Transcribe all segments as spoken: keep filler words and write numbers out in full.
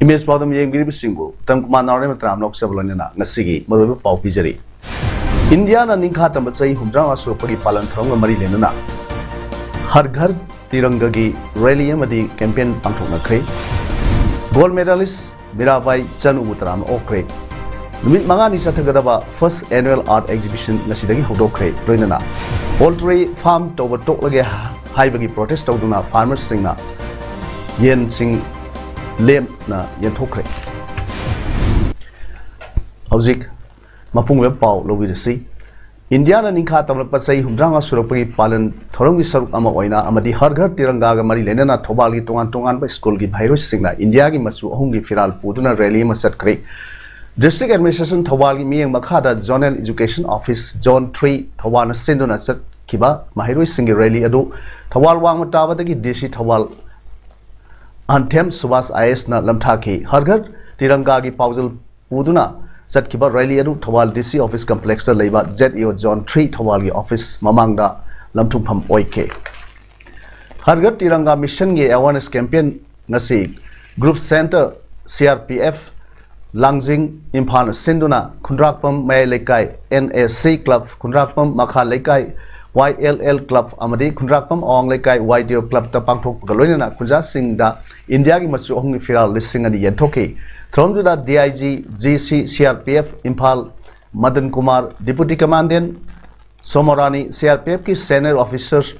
Image ꯄꯥꯎꯗꯝ ꯌꯦꯡꯕꯤꯔꯤꯕꯁꯤꯡꯕꯨ Uttam Kumar ꯅꯥꯎꯔꯦꯝꯕ ꯇꯔꯥꯝꯅ ꯑꯣꯛꯆꯕ ꯂꯣꯏꯅꯅ ꯉꯁꯤꯒꯤ ꯃꯔꯨꯑꯣꯏꯕ ꯄꯥꯎ ꯄꯤꯖꯔꯤ꯫ ꯏꯟꯗꯤꯌꯥꯅ ꯅꯤꯡꯈꯥ ꯇꯝꯕ ꯆꯍꯤ ꯍꯨꯝꯗ꯭ꯔꯥ ꯃꯉꯥ ꯁꯨꯔꯛꯄꯒꯤ ꯄꯥꯂꯟ ꯊꯧꯔꯝꯒ ꯃꯔꯤ ꯂꯩꯅꯅ ꯍꯔ ꯘꯔ ꯇꯤꯔꯪꯒꯒꯤ ꯔꯦꯂꯤ ꯑꯃꯗꯤ ꯀꯦꯝꯄꯦꯟ ꯄꯥꯡꯊꯣꯛꯅꯈ꯭ꯔꯦ꯫ ꯒꯣꯜꯗ ꯃꯦꯗꯥꯂꯤꯁ ꯃꯤꯔꯥꯕꯥꯏ ꯆꯅꯨꯕꯨ ꯇꯔꯥꯝꯅ ꯑꯣꯛꯈ꯭ꯔꯦ꯫ ꯅꯨꯃꯤꯠ ꯃꯉꯥꯅꯤ ꯆꯠꯊꯒꯗꯕ ꯐꯥꯔꯁ ꯑꯦꯅꯨꯑꯦꯜ ꯑꯥꯔꯠ ꯑꯦꯛꯖꯤꯕꯤꯁꯟ ꯉꯁꯤꯗꯒꯤ ꯍꯧꯗꯣꯛꯈ꯭ꯔꯦ꯫ ꯂꯣꯏꯅꯅ ꯄꯣꯜꯇ꯭ꯔꯤ ꯐꯥꯔꯝ ꯇꯧꯕ ꯇꯣꯛꯂꯒꯦ ꯍꯥꯏꯕꯒꯤ ꯄ꯭ꯔꯣꯇꯦꯁ ꯇꯧꯗꯨꯅ ꯐꯥꯔꯃꯔꯁꯤꯡꯅ ꯌꯦꯟꯁꯤꯡ ꯂꯦꯝꯅ ꯌꯦꯟꯊꯣꯛꯈ꯭ꯔꯦ꯫ ꯍꯧꯖꯤꯛ ꯃꯄꯨꯡ ꯑꯣꯏꯕ ꯄꯥꯎ ꯂꯧꯕꯤꯔꯁꯤ꯫ ꯏꯟꯗꯤꯌꯥꯅ ꯅꯤꯡꯈꯥ ꯇꯝꯂꯛꯄ ꯆꯍꯤ ꯍꯨꯝꯗ꯭ꯔꯥꯃꯉꯥ ꯁꯨꯔꯛꯄꯒꯤ ꯄꯥꯂꯟ ꯊꯧꯔꯝꯒꯤ ꯁꯔꯨꯛ ꯑꯃ ꯑꯣꯏꯅ ꯑꯃꯗꯤ ꯍꯔ ꯘꯔ ꯇꯤꯔꯪꯒꯥꯒ ꯃꯔꯤ ꯂꯩꯅꯅ ꯊꯧꯕꯥꯜꯒꯤ ꯇꯣꯉꯥꯟ ꯇꯣꯉꯥꯟꯕ ꯁ꯭ꯀꯨꯜꯒꯤ ꯃꯍꯩꯔꯣꯏꯁꯤꯡꯅ ꯏꯟꯗꯤꯌꯥꯒꯤ ꯃꯆꯨ ꯑꯍꯨꯝꯒꯤ ꯐꯤꯔꯥꯜ ꯄꯨꯗꯨꯅ ꯔꯦꯂꯤ ꯑꯃ ꯆꯠꯈ꯭ꯔꯦ꯫ ꯗꯤꯁꯇ꯭ꯔꯤꯛ ꯑꯦꯗꯃꯤꯅꯤꯁꯇ꯭ꯔꯦꯁꯟ ꯊꯧꯕꯥꯜꯒꯤ ꯃꯤꯠꯌꯦꯡ ꯃꯈꯥꯗ zonal education office zone three ꯊꯧꯕꯥꯜꯅ ꯁꯤꯟꯗꯨꯅ ꯆꯠꯈꯤꯕ ꯃꯍꯩꯔꯣꯏꯁꯤꯡꯒꯤ ꯔꯦꯂꯤ ꯑꯗꯨ ꯊꯧꯕꯥꯜ ꯋꯥꯡꯃ ꯇꯥꯕꯗꯒꯤ ꯗꯤ ꯁꯤ ꯊꯧꯕꯥꯜ ꯑꯟꯊꯦꯝ ꯁꯨꯕꯥꯁ ꯑꯥꯏ ꯑꯦꯁꯅ ꯂꯝꯊꯥꯈꯤ꯫ ꯍꯔ ꯘꯔ ꯇꯤꯔꯪꯒꯥꯒꯤ ꯄꯥꯎꯖꯦꯜ ꯄꯨꯗꯨꯅ ꯆꯠꯈꯤꯕ ꯔꯦꯂꯤ ꯑꯗꯨ ꯊꯧꯕꯥꯜ ꯗꯤ ꯁꯤ ꯑꯣꯐꯤꯁ ꯀꯝꯄ꯭ꯂꯦꯛꯁꯇ ꯂꯩꯕ Z E O zone three ꯊꯧꯕꯥꯜꯒꯤ ꯑꯣꯐꯤꯁ ꯃꯃꯥꯡꯗ ꯂꯝꯊꯨꯡꯐꯝ ꯑꯣꯏꯈꯤ꯫ ꯍꯔ ꯘꯔ ꯇꯤꯔꯪꯒꯥ ꯃꯤꯁꯟꯒꯤ ꯑꯦꯋꯥꯔꯅꯦꯁ ꯀꯦꯝꯄꯦꯟ ꯉꯁꯤ group centre C R P F Langjing ꯏꯝꯐꯥꯜꯅ ꯁꯤꯟꯗꯨꯅ ꯈꯨꯟꯗ꯭ꯔꯥꯛꯄꯝ ꯃꯌꯥꯏ ꯂꯩꯀꯥꯏ ꯑꯦꯟ ꯑꯦ ꯁꯤ ꯀ꯭ꯂꯕ, ꯈꯨꯟꯗ꯭ꯔꯥꯛꯄꯝ ꯃꯈꯥ ꯂꯩꯀꯥꯏ ꯋꯥꯏ ꯑꯦꯜ ꯑꯦꯜ ꯀ꯭ꯂꯕ ꯑꯃꯗꯤ ꯈꯨꯟꯗ꯭ꯔꯥꯛꯄꯝ ꯑꯋꯥꯡ ꯂꯩꯀꯥꯏ ꯋꯥꯏ ꯗꯤ ꯑꯣ ꯀ꯭ꯂꯕꯇ ꯄꯥꯡꯊꯣꯛꯄꯒ ꯂꯣꯏꯅꯅ ꯈꯨꯟꯖꯥꯁꯤꯡꯗ ꯏꯟꯗꯤꯌꯥꯒꯤ ꯃꯆꯨ ꯑꯍꯨꯝꯒꯤ ꯐꯤꯔꯥꯜ ꯂꯤꯁꯤꯡ ꯑꯅꯤ ꯌꯦꯟꯊꯣꯛꯈꯤ꯫ ꯊꯧꯔꯝꯗꯨꯗ D I G, G C, C R P F Imphal Madan Kumar, deputy commandant ꯁꯣꯃꯣꯔꯥꯅꯤ, ꯁꯤ ꯑꯥꯔ ꯄꯤ ꯑꯦꯐꯀꯤ ꯁꯦꯅꯤꯌꯔ ꯑꯣꯐꯤꯁꯔ,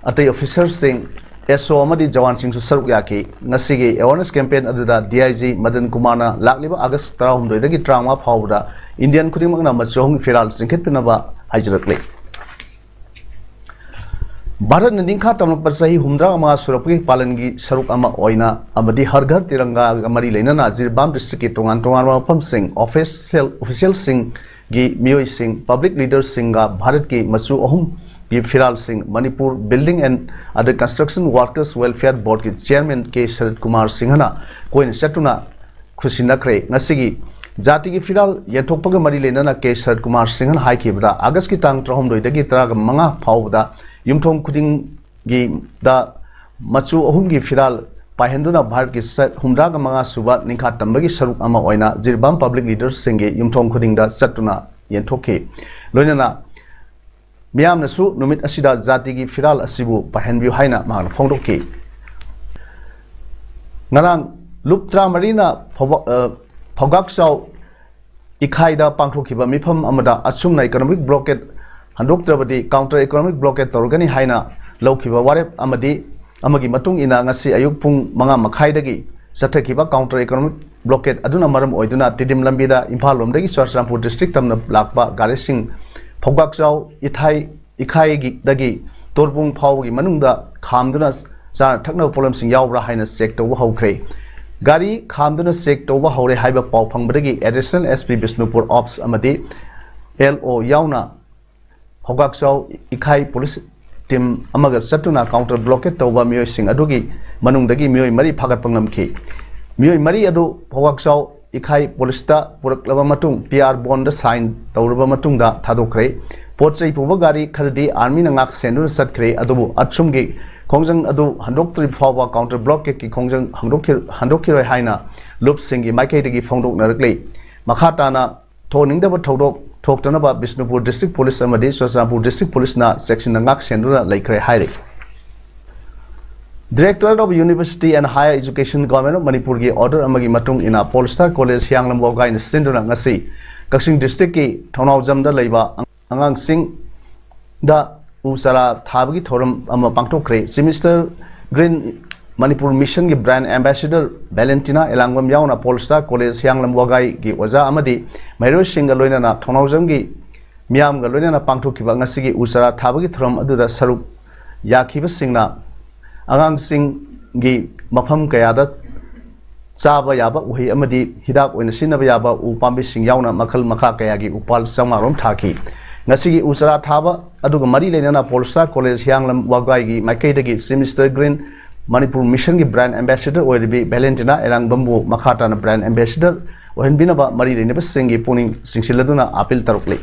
ꯑꯇꯩ ꯑꯣꯐꯤꯁꯔꯁꯤꯡ, ꯑꯦꯁ ꯑꯣ ꯑꯃꯗꯤ ꯖꯋꯥꯟꯁꯤꯡꯁꯨ ꯁꯔꯨꯛ ꯌꯥꯈꯤ꯫ ꯉꯁꯤꯒꯤ ꯑꯦꯋꯥꯔꯅꯦꯁ ꯀꯦꯝꯄꯦꯟ ꯑꯗꯨꯗ ꯗꯤ ꯑꯥꯏ ꯖꯤ ꯃꯗꯟ ꯀꯨꯃꯥꯔꯅ ꯂꯥꯛꯂꯤꯕ ꯑꯥꯒꯁ ꯇꯔꯥꯍꯨꯝꯗꯣꯏꯗꯒꯤ ꯇꯔꯥꯃꯉꯥ ꯐꯥꯎꯕꯗ ꯏꯟꯗꯤꯌꯟ ꯈꯨꯗꯤꯡꯃꯛꯅ ꯃꯆꯨ ꯑꯍꯨꯝꯒꯤ ꯐꯤꯔꯥꯜ ꯆꯤꯡꯈꯠꯄꯤꯅꯕ ꯍꯥꯏꯖꯔꯛꯂꯤ꯫ ꯚꯥꯔꯠꯅ ꯅꯤꯡꯈꯥ ꯇꯝꯂꯛꯄ ꯆꯍꯤ ꯍꯨꯝꯗ꯭ꯔꯥ ꯃꯉꯥ ꯁꯨꯔꯛꯄꯒꯤ ꯄꯥꯂꯟꯒꯤ ꯁꯔꯨꯛ ꯑꯃ ꯑꯣꯏꯅ ꯑꯃꯗꯤ ꯍꯔ ꯘꯔ ꯇꯤꯔꯪꯒꯥꯒ ꯃꯔꯤ ꯂꯩꯅꯅ ꯖꯤꯔꯤꯕꯥꯝ ꯗꯤꯁꯇ꯭ꯔꯤꯛꯀꯤ ꯇꯣꯉꯥꯟ ꯇꯣꯉꯥꯟꯕ ꯃꯐꯝꯁꯤꯡ, ꯑꯣꯐꯤꯁꯤꯌꯦꯜ, ꯑꯣꯐꯤꯁꯤꯌꯦꯜꯁꯤꯡꯒꯤ ꯃꯤꯑꯣꯏꯁꯤꯡ, ꯄꯕ꯭ꯂꯤꯛ ꯂꯤꯗꯔꯁꯤꯡꯒ ꯚꯥꯔꯠꯀꯤ ꯃꯆꯨ ꯑꯍꯨꯝꯒꯤ ꯐꯤꯔꯥꯜꯁꯤꯡ, ꯃꯅꯤꯄꯨꯔ ꯕꯤꯜꯗꯤꯡ ꯑꯦꯟ ꯑꯗ ꯀꯟꯁꯇ꯭ꯔꯛꯁꯟ ꯋꯥꯔꯀꯔꯁ ꯋꯦꯜꯐꯤꯌꯔ ꯕꯣꯔꯗꯀꯤ ꯆꯤꯌꯔꯃꯦꯟ ꯀꯦ ꯁꯔꯠ ꯀꯨꯃꯥꯔ ꯁꯤꯡꯍꯅ ꯀꯣꯏꯅ ꯆꯠꯇꯨꯅ ꯈꯨꯠꯁꯤꯟꯅꯈ꯭ꯔꯦ꯫ ꯉꯁꯤꯒꯤ ꯖꯥꯇꯤꯒꯤ ꯐꯤꯔꯥꯜ ꯌꯦꯟꯊꯣꯛꯄꯒ ꯃꯔꯤ ꯂꯩꯅꯅ ꯀꯦ ꯁꯔꯠ ꯀꯨꯃꯥꯔ ꯁꯤꯡꯍꯅ ꯍꯥꯏꯈꯤꯕꯗ, ꯑꯥꯒꯁꯀꯤ ꯇꯥꯡ ꯇꯔꯥꯍꯨꯝꯗꯣꯏꯗꯒꯤ ꯇꯔꯥꯃꯉꯥ ꯐꯥꯎꯕꯗ ꯌꯨꯝꯊꯣꯡ ꯈꯨꯗꯤꯡꯒꯤꯗ ꯃꯆꯨ ꯑꯍꯨꯝꯒꯤ ꯐꯤꯔꯥꯜ ꯄꯥꯏꯍꯟꯗꯨꯅ ꯚꯥꯔꯠꯀꯤ ꯆ-, ꯍꯨꯝꯗ꯭ꯔꯥꯒ ꯃꯉꯥ ꯁꯨꯕ ꯅꯤꯡꯈꯥ ꯇꯝꯕꯒꯤ ꯁꯔꯨꯛ ꯑꯃ ꯑꯣꯏꯅ ꯖꯤꯔꯤꯕꯥꯝ ꯄꯕ꯭ꯂꯤꯛ ꯂꯤꯗꯔꯁꯤꯡꯒꯤ ꯌꯨꯝꯊꯣꯡ ꯈꯨꯗꯤꯡꯗ ꯆꯠꯇꯨꯅ ꯌꯦꯟꯊꯣꯛꯈꯤ꯫ ꯂꯣꯏꯅꯅ ꯃꯤꯌꯥꯝꯅꯁꯨ ꯅꯨꯃꯤꯠ ꯑꯁꯤꯗ ꯖꯥꯇꯤꯒꯤ ꯐꯤꯔꯥꯜ ꯑꯁꯤꯕꯨ ꯄꯥꯏꯍꯟꯕꯤꯌꯨ ꯍꯥꯏꯅ ꯃꯍꯥꯛꯅ ꯐꯣꯡꯗꯣꯛꯈꯤ꯫ ꯉꯔꯥꯡ ꯂꯨꯞ ꯇꯔꯥꯃꯔꯤꯅ ꯐꯧꯕ-, ꯑ, ꯐꯧꯒꯥꯛꯆꯥꯎ ꯏꯈꯥꯏꯗ ꯄꯥꯡꯊꯣꯛꯈꯤꯕ ꯃꯤꯐꯝ ꯑꯃꯗ ꯑꯁꯨꯝꯅ ꯏꯀꯣꯅꯣꯃꯤꯛ ꯕ꯭ꯂꯣꯀꯦꯠ ꯍꯟꯗꯣꯛꯇ꯭ꯔꯕꯗꯤ ꯀꯥꯎꯟꯇꯔ ꯏꯀꯣꯅꯣꯃꯤꯛ ꯕ꯭ꯂꯣꯀꯦꯠ ꯇꯧꯔꯒꯅꯤ ꯍꯥꯏꯅ ꯂꯧꯈꯤꯕ ꯋꯥꯔꯦꯞ ꯑꯃꯗꯤ ꯑꯃꯒꯤ ꯃꯇꯨꯡ ꯏꯟꯅ ꯉꯁꯤ ꯑꯌꯨꯛ ꯄꯨꯡ ꯃꯉꯥ ꯃꯈꯥꯏꯗꯒꯤ ꯆꯠꯊꯈꯤꯕ ꯀꯥꯎꯟꯇꯔ ꯏꯀꯣꯅꯣꯃꯤꯛ ꯕ꯭ꯂꯣꯀꯦꯠ ꯑꯗꯨꯅ ꯃꯔꯝ ꯑꯣꯏꯗꯨꯅ ꯇꯤꯗꯤꯝ ꯂꯝꯕꯤꯗ ꯏꯝꯐꯥꯜ ꯂꯣꯝꯗꯒꯤ ꯆꯨꯔꯆꯥꯟꯄꯨꯔ ꯗꯤꯁꯇ꯭ꯔꯤꯛ ꯇꯝꯅ ꯂꯥꯛꯄ ꯒꯥꯔꯤꯁꯤꯡ ꯐꯧꯒꯥꯛꯆꯥꯎ ꯏꯊꯥꯏ ꯏꯈꯥꯏꯒꯤꯗꯒꯤ ꯇꯣꯔꯕꯨꯡ ꯐꯥꯎꯕꯒꯤ ꯃꯅꯨꯡꯗ ꯈꯥꯝꯗꯨꯅ ꯆꯥꯅ ꯊꯛꯅꯕ ꯄꯣꯠꯂꯝꯁꯤꯡ ꯌꯥꯎꯕ꯭ꯔꯥ ꯍꯥꯏꯅ ꯆꯦꯛ ꯇꯧꯕ ꯍꯧꯈ꯭ꯔꯦ꯫ ꯒꯥꯔꯤ ꯈꯥꯝꯗꯨꯅ ꯆꯦꯛ ꯇꯧꯕ ꯍꯧꯔꯦ ꯍꯥꯏꯕ ꯄꯥꯎ ꯐꯪꯕꯗꯒꯤ ꯑꯦꯗꯤꯁꯅꯦꯜ ꯑꯦꯁ ꯄꯤ ꯕꯤꯁꯅꯨꯄꯨꯔ ꯑꯣꯞꯁ ꯑꯃꯗꯤ ꯑꯦꯜ ꯑꯣ ꯌꯥꯎꯅ ꯐꯧꯒꯥꯛꯆꯥꯎ ꯏꯈꯥꯏ ꯄꯨꯂꯤꯁ ꯇꯤꯝ ꯑꯃꯒ ꯆꯠꯇꯨꯅ ꯀꯥꯎꯟꯇꯔ ꯕ꯭ꯂꯣꯀꯦꯠ ꯇꯧꯕ ꯃꯤꯑꯣꯏꯁꯤꯡ ꯑꯗꯨꯒꯤ ꯃꯅꯨꯡꯗꯒꯤ ꯃꯤꯑꯣꯏ ꯃꯔꯤ ꯐꯥꯒꯠꯄ ꯉꯝꯈꯤ꯫ ꯃꯤꯑꯣꯏ ꯃꯔꯤ ꯑꯗꯨ ꯐꯧꯒꯥꯛꯆꯥꯎ ꯏꯈꯥꯏ ꯄꯨꯂꯤꯁꯇ ꯄꯨꯔꯛꯂꯕ ꯃꯇꯨꯡ ꯄꯤ ꯑꯥꯔ ꯕꯣꯟꯗ ꯁꯥꯏꯟ ꯇꯧꯔꯕ ꯃꯇꯨꯡꯗ ꯊꯥꯗꯣꯛꯈ꯭ꯔꯦ꯫ ꯄꯣꯠ ꯆꯩ ꯄꯨꯕ ꯒꯥꯔꯤ ꯈꯔꯗꯤ ꯑꯥꯔꯃꯤꯅ ꯉꯥꯛ ꯁꯦꯟꯗꯨꯅ ꯆꯠꯈ꯭ꯔꯦ, ꯑꯗꯨꯕꯨ ꯑꯁꯨꯝꯒꯤ ꯈꯣꯡꯖꯪ ꯑꯗꯨ ꯍꯟꯗꯣꯛꯇ꯭ꯔꯤ ꯐꯥꯎꯕ ꯀꯥꯎꯟꯇꯔ ꯕ꯭ꯂꯣꯀꯦꯠꯀꯤ ꯈꯣꯡꯖꯪ ꯍꯟꯗꯣꯛꯈꯤ-, ꯍꯟꯗꯣꯛꯈꯤꯔꯣꯏ ꯍꯥꯏꯅ ꯂꯨꯞꯁꯤꯡꯒꯤ ꯃꯥꯏꯀꯩꯗꯒꯤ ꯐꯣꯡꯗꯣꯛꯅꯔꯛꯂꯤ꯫ ꯃꯈꯥ ꯇꯥꯅ ꯊꯣꯛꯍꯟꯅꯤꯡꯗꯕ ꯊꯧꯗꯣꯛ ꯊꯣꯛꯇꯅꯕ ꯕꯤꯁꯅꯨꯄꯨꯔ ꯗꯤꯁꯇ꯭ꯔꯤꯛ ꯄꯨꯂꯤꯁ ꯑꯃꯗꯤ ꯆꯨꯔꯆꯥꯟꯄꯨꯔ ꯗꯤꯁꯇ꯭ꯔꯤꯛ ꯄꯨꯂꯤꯁꯅ ꯆꯦꯛꯁꯤꯟꯅ ꯉꯥꯛ ꯁꯦꯟꯗꯨꯅ ꯂꯩꯈ꯭ꯔꯦ ꯍꯥꯏꯔꯤ꯫ Directorate of University and Higher Education, Government of ꯃꯅꯤꯄꯨꯔꯒꯤ ꯑꯣꯔꯗꯔ ꯑꯃꯒꯤ ꯃꯇꯨꯡ ꯏꯟꯅ ꯄꯣꯜ ꯁ꯭ꯇꯥꯔ ꯀꯣꯂꯦꯖ ꯍꯤꯌꯥꯡꯂꯝ ꯋꯥꯒꯥꯏꯅ ꯁꯤꯟꯗꯨꯅ ꯉꯁꯤ ꯀꯛꯆꯤꯡ ꯗꯤꯁꯇ꯭ꯔꯤꯛꯀꯤ ꯊꯧꯅꯥꯎꯖꯝꯗ ꯂꯩꯕ ꯑꯉꯥꯡꯁꯤꯡꯗ ꯎ ꯆꯥꯔꯥ ꯊꯥꯕꯒꯤ ꯊꯧꯔꯝ ꯑꯃ ꯄꯥꯡꯊꯣꯛꯈ꯭ꯔꯦ꯫ ꯁꯤꯃꯤꯁꯇꯔ ꯒ꯭ꯔꯤꯟ ꯃꯅꯤꯄꯨꯔ ꯃꯤꯁꯟꯒꯤ ꯕ꯭ꯔꯥꯟ ꯑꯦꯝꯕꯦꯁꯦꯗꯔ ꯚꯦꯂꯦꯟꯇꯤꯅꯥ ꯑꯦꯂꯥꯡꯕꯝ ꯌꯥꯎꯅ ꯄꯣꯜ ꯁ꯭ꯇꯥꯔ ꯀꯣꯂꯦꯖ ꯍꯤꯌꯥꯡꯂꯝ ꯋꯥꯒꯥꯏꯒꯤ ꯑꯣꯖꯥ ꯑꯃꯗꯤ ꯃꯍꯩꯔꯣꯏꯁꯤꯡꯒ ꯂꯣꯏꯅꯅ ꯊꯧꯅꯥꯎꯖꯝꯒꯤ ꯃꯤꯌꯥꯝꯒ ꯂꯣꯏꯅꯅ ꯄꯥꯡꯊꯣꯛꯈꯤꯕ ꯉꯁꯤꯒꯤ ꯎ ꯆꯥꯔꯥ ꯊꯥꯕꯒꯤ ꯊꯧꯔꯝ ꯑꯗꯨꯗ ꯁꯔꯨꯛ ꯌꯥꯈꯤꯕꯁꯤꯡꯅ ꯑꯉꯥꯡꯁꯤꯡꯒꯤ ꯃꯐꯝ ꯀꯌꯥꯗ ꯆꯥꯕ ꯌꯥꯕ ꯎꯍꯩ ꯑꯃꯗꯤ ꯍꯤꯗꯥꯛ ꯑꯣꯏꯅ ꯁꯤꯖꯤꯟꯅꯕ ꯌꯥꯕ ꯎ ꯄꯥꯝꯕꯤꯁꯤꯡ ꯌꯥꯎꯅ ꯃꯈꯜ ꯃꯈꯥ ꯀꯌꯥꯒꯤ ꯎꯄꯥꯜ ꯆꯥꯝꯃꯉꯥ ꯔꯣꯝ ꯊꯥꯈꯤ꯫ ꯉꯁꯤꯒꯤ ꯎ ꯆꯥꯔꯥ ꯊꯥꯕ ꯑꯗꯨꯒ ꯃꯔꯤ ꯂꯩꯅꯅ ꯄꯣꯜꯁꯇꯥ ꯀꯣꯂꯦꯖ ꯍꯤꯌꯥꯡꯂꯝ ꯋꯥꯒꯥꯏꯒꯤ ꯃꯥꯏꯀꯩꯗꯒꯤ ꯁꯤ ꯃꯤꯁꯇꯔ ꯒ꯭ꯔꯤꯟ ꯃꯅꯤꯄꯨꯔ ꯃꯤꯁꯟꯒꯤ ꯕ꯭ꯔꯥꯟ ꯑꯦꯝꯕꯦꯁꯦꯗꯔ ꯑꯣꯏꯔꯤꯕꯤ ꯚꯦꯂꯦꯟꯇꯤꯅꯥ ꯑꯦꯂꯥꯡꯕꯝꯕꯨ ꯃꯈꯥ ꯇꯥꯅ ꯕ꯭ꯔꯥꯟ ꯑꯦꯝꯕꯦꯁꯦꯗꯔ ꯑꯣꯏꯍꯟꯕꯤꯅꯕ ꯃꯔꯤ ꯂꯩꯅꯕꯁꯤꯡꯒꯤ ꯄꯨꯛꯅꯤꯡ ꯆꯤꯡꯁꯤꯜꯂꯗꯨꯅ ꯑꯄꯤꯜ ꯇꯧꯔꯛꯂꯤ꯫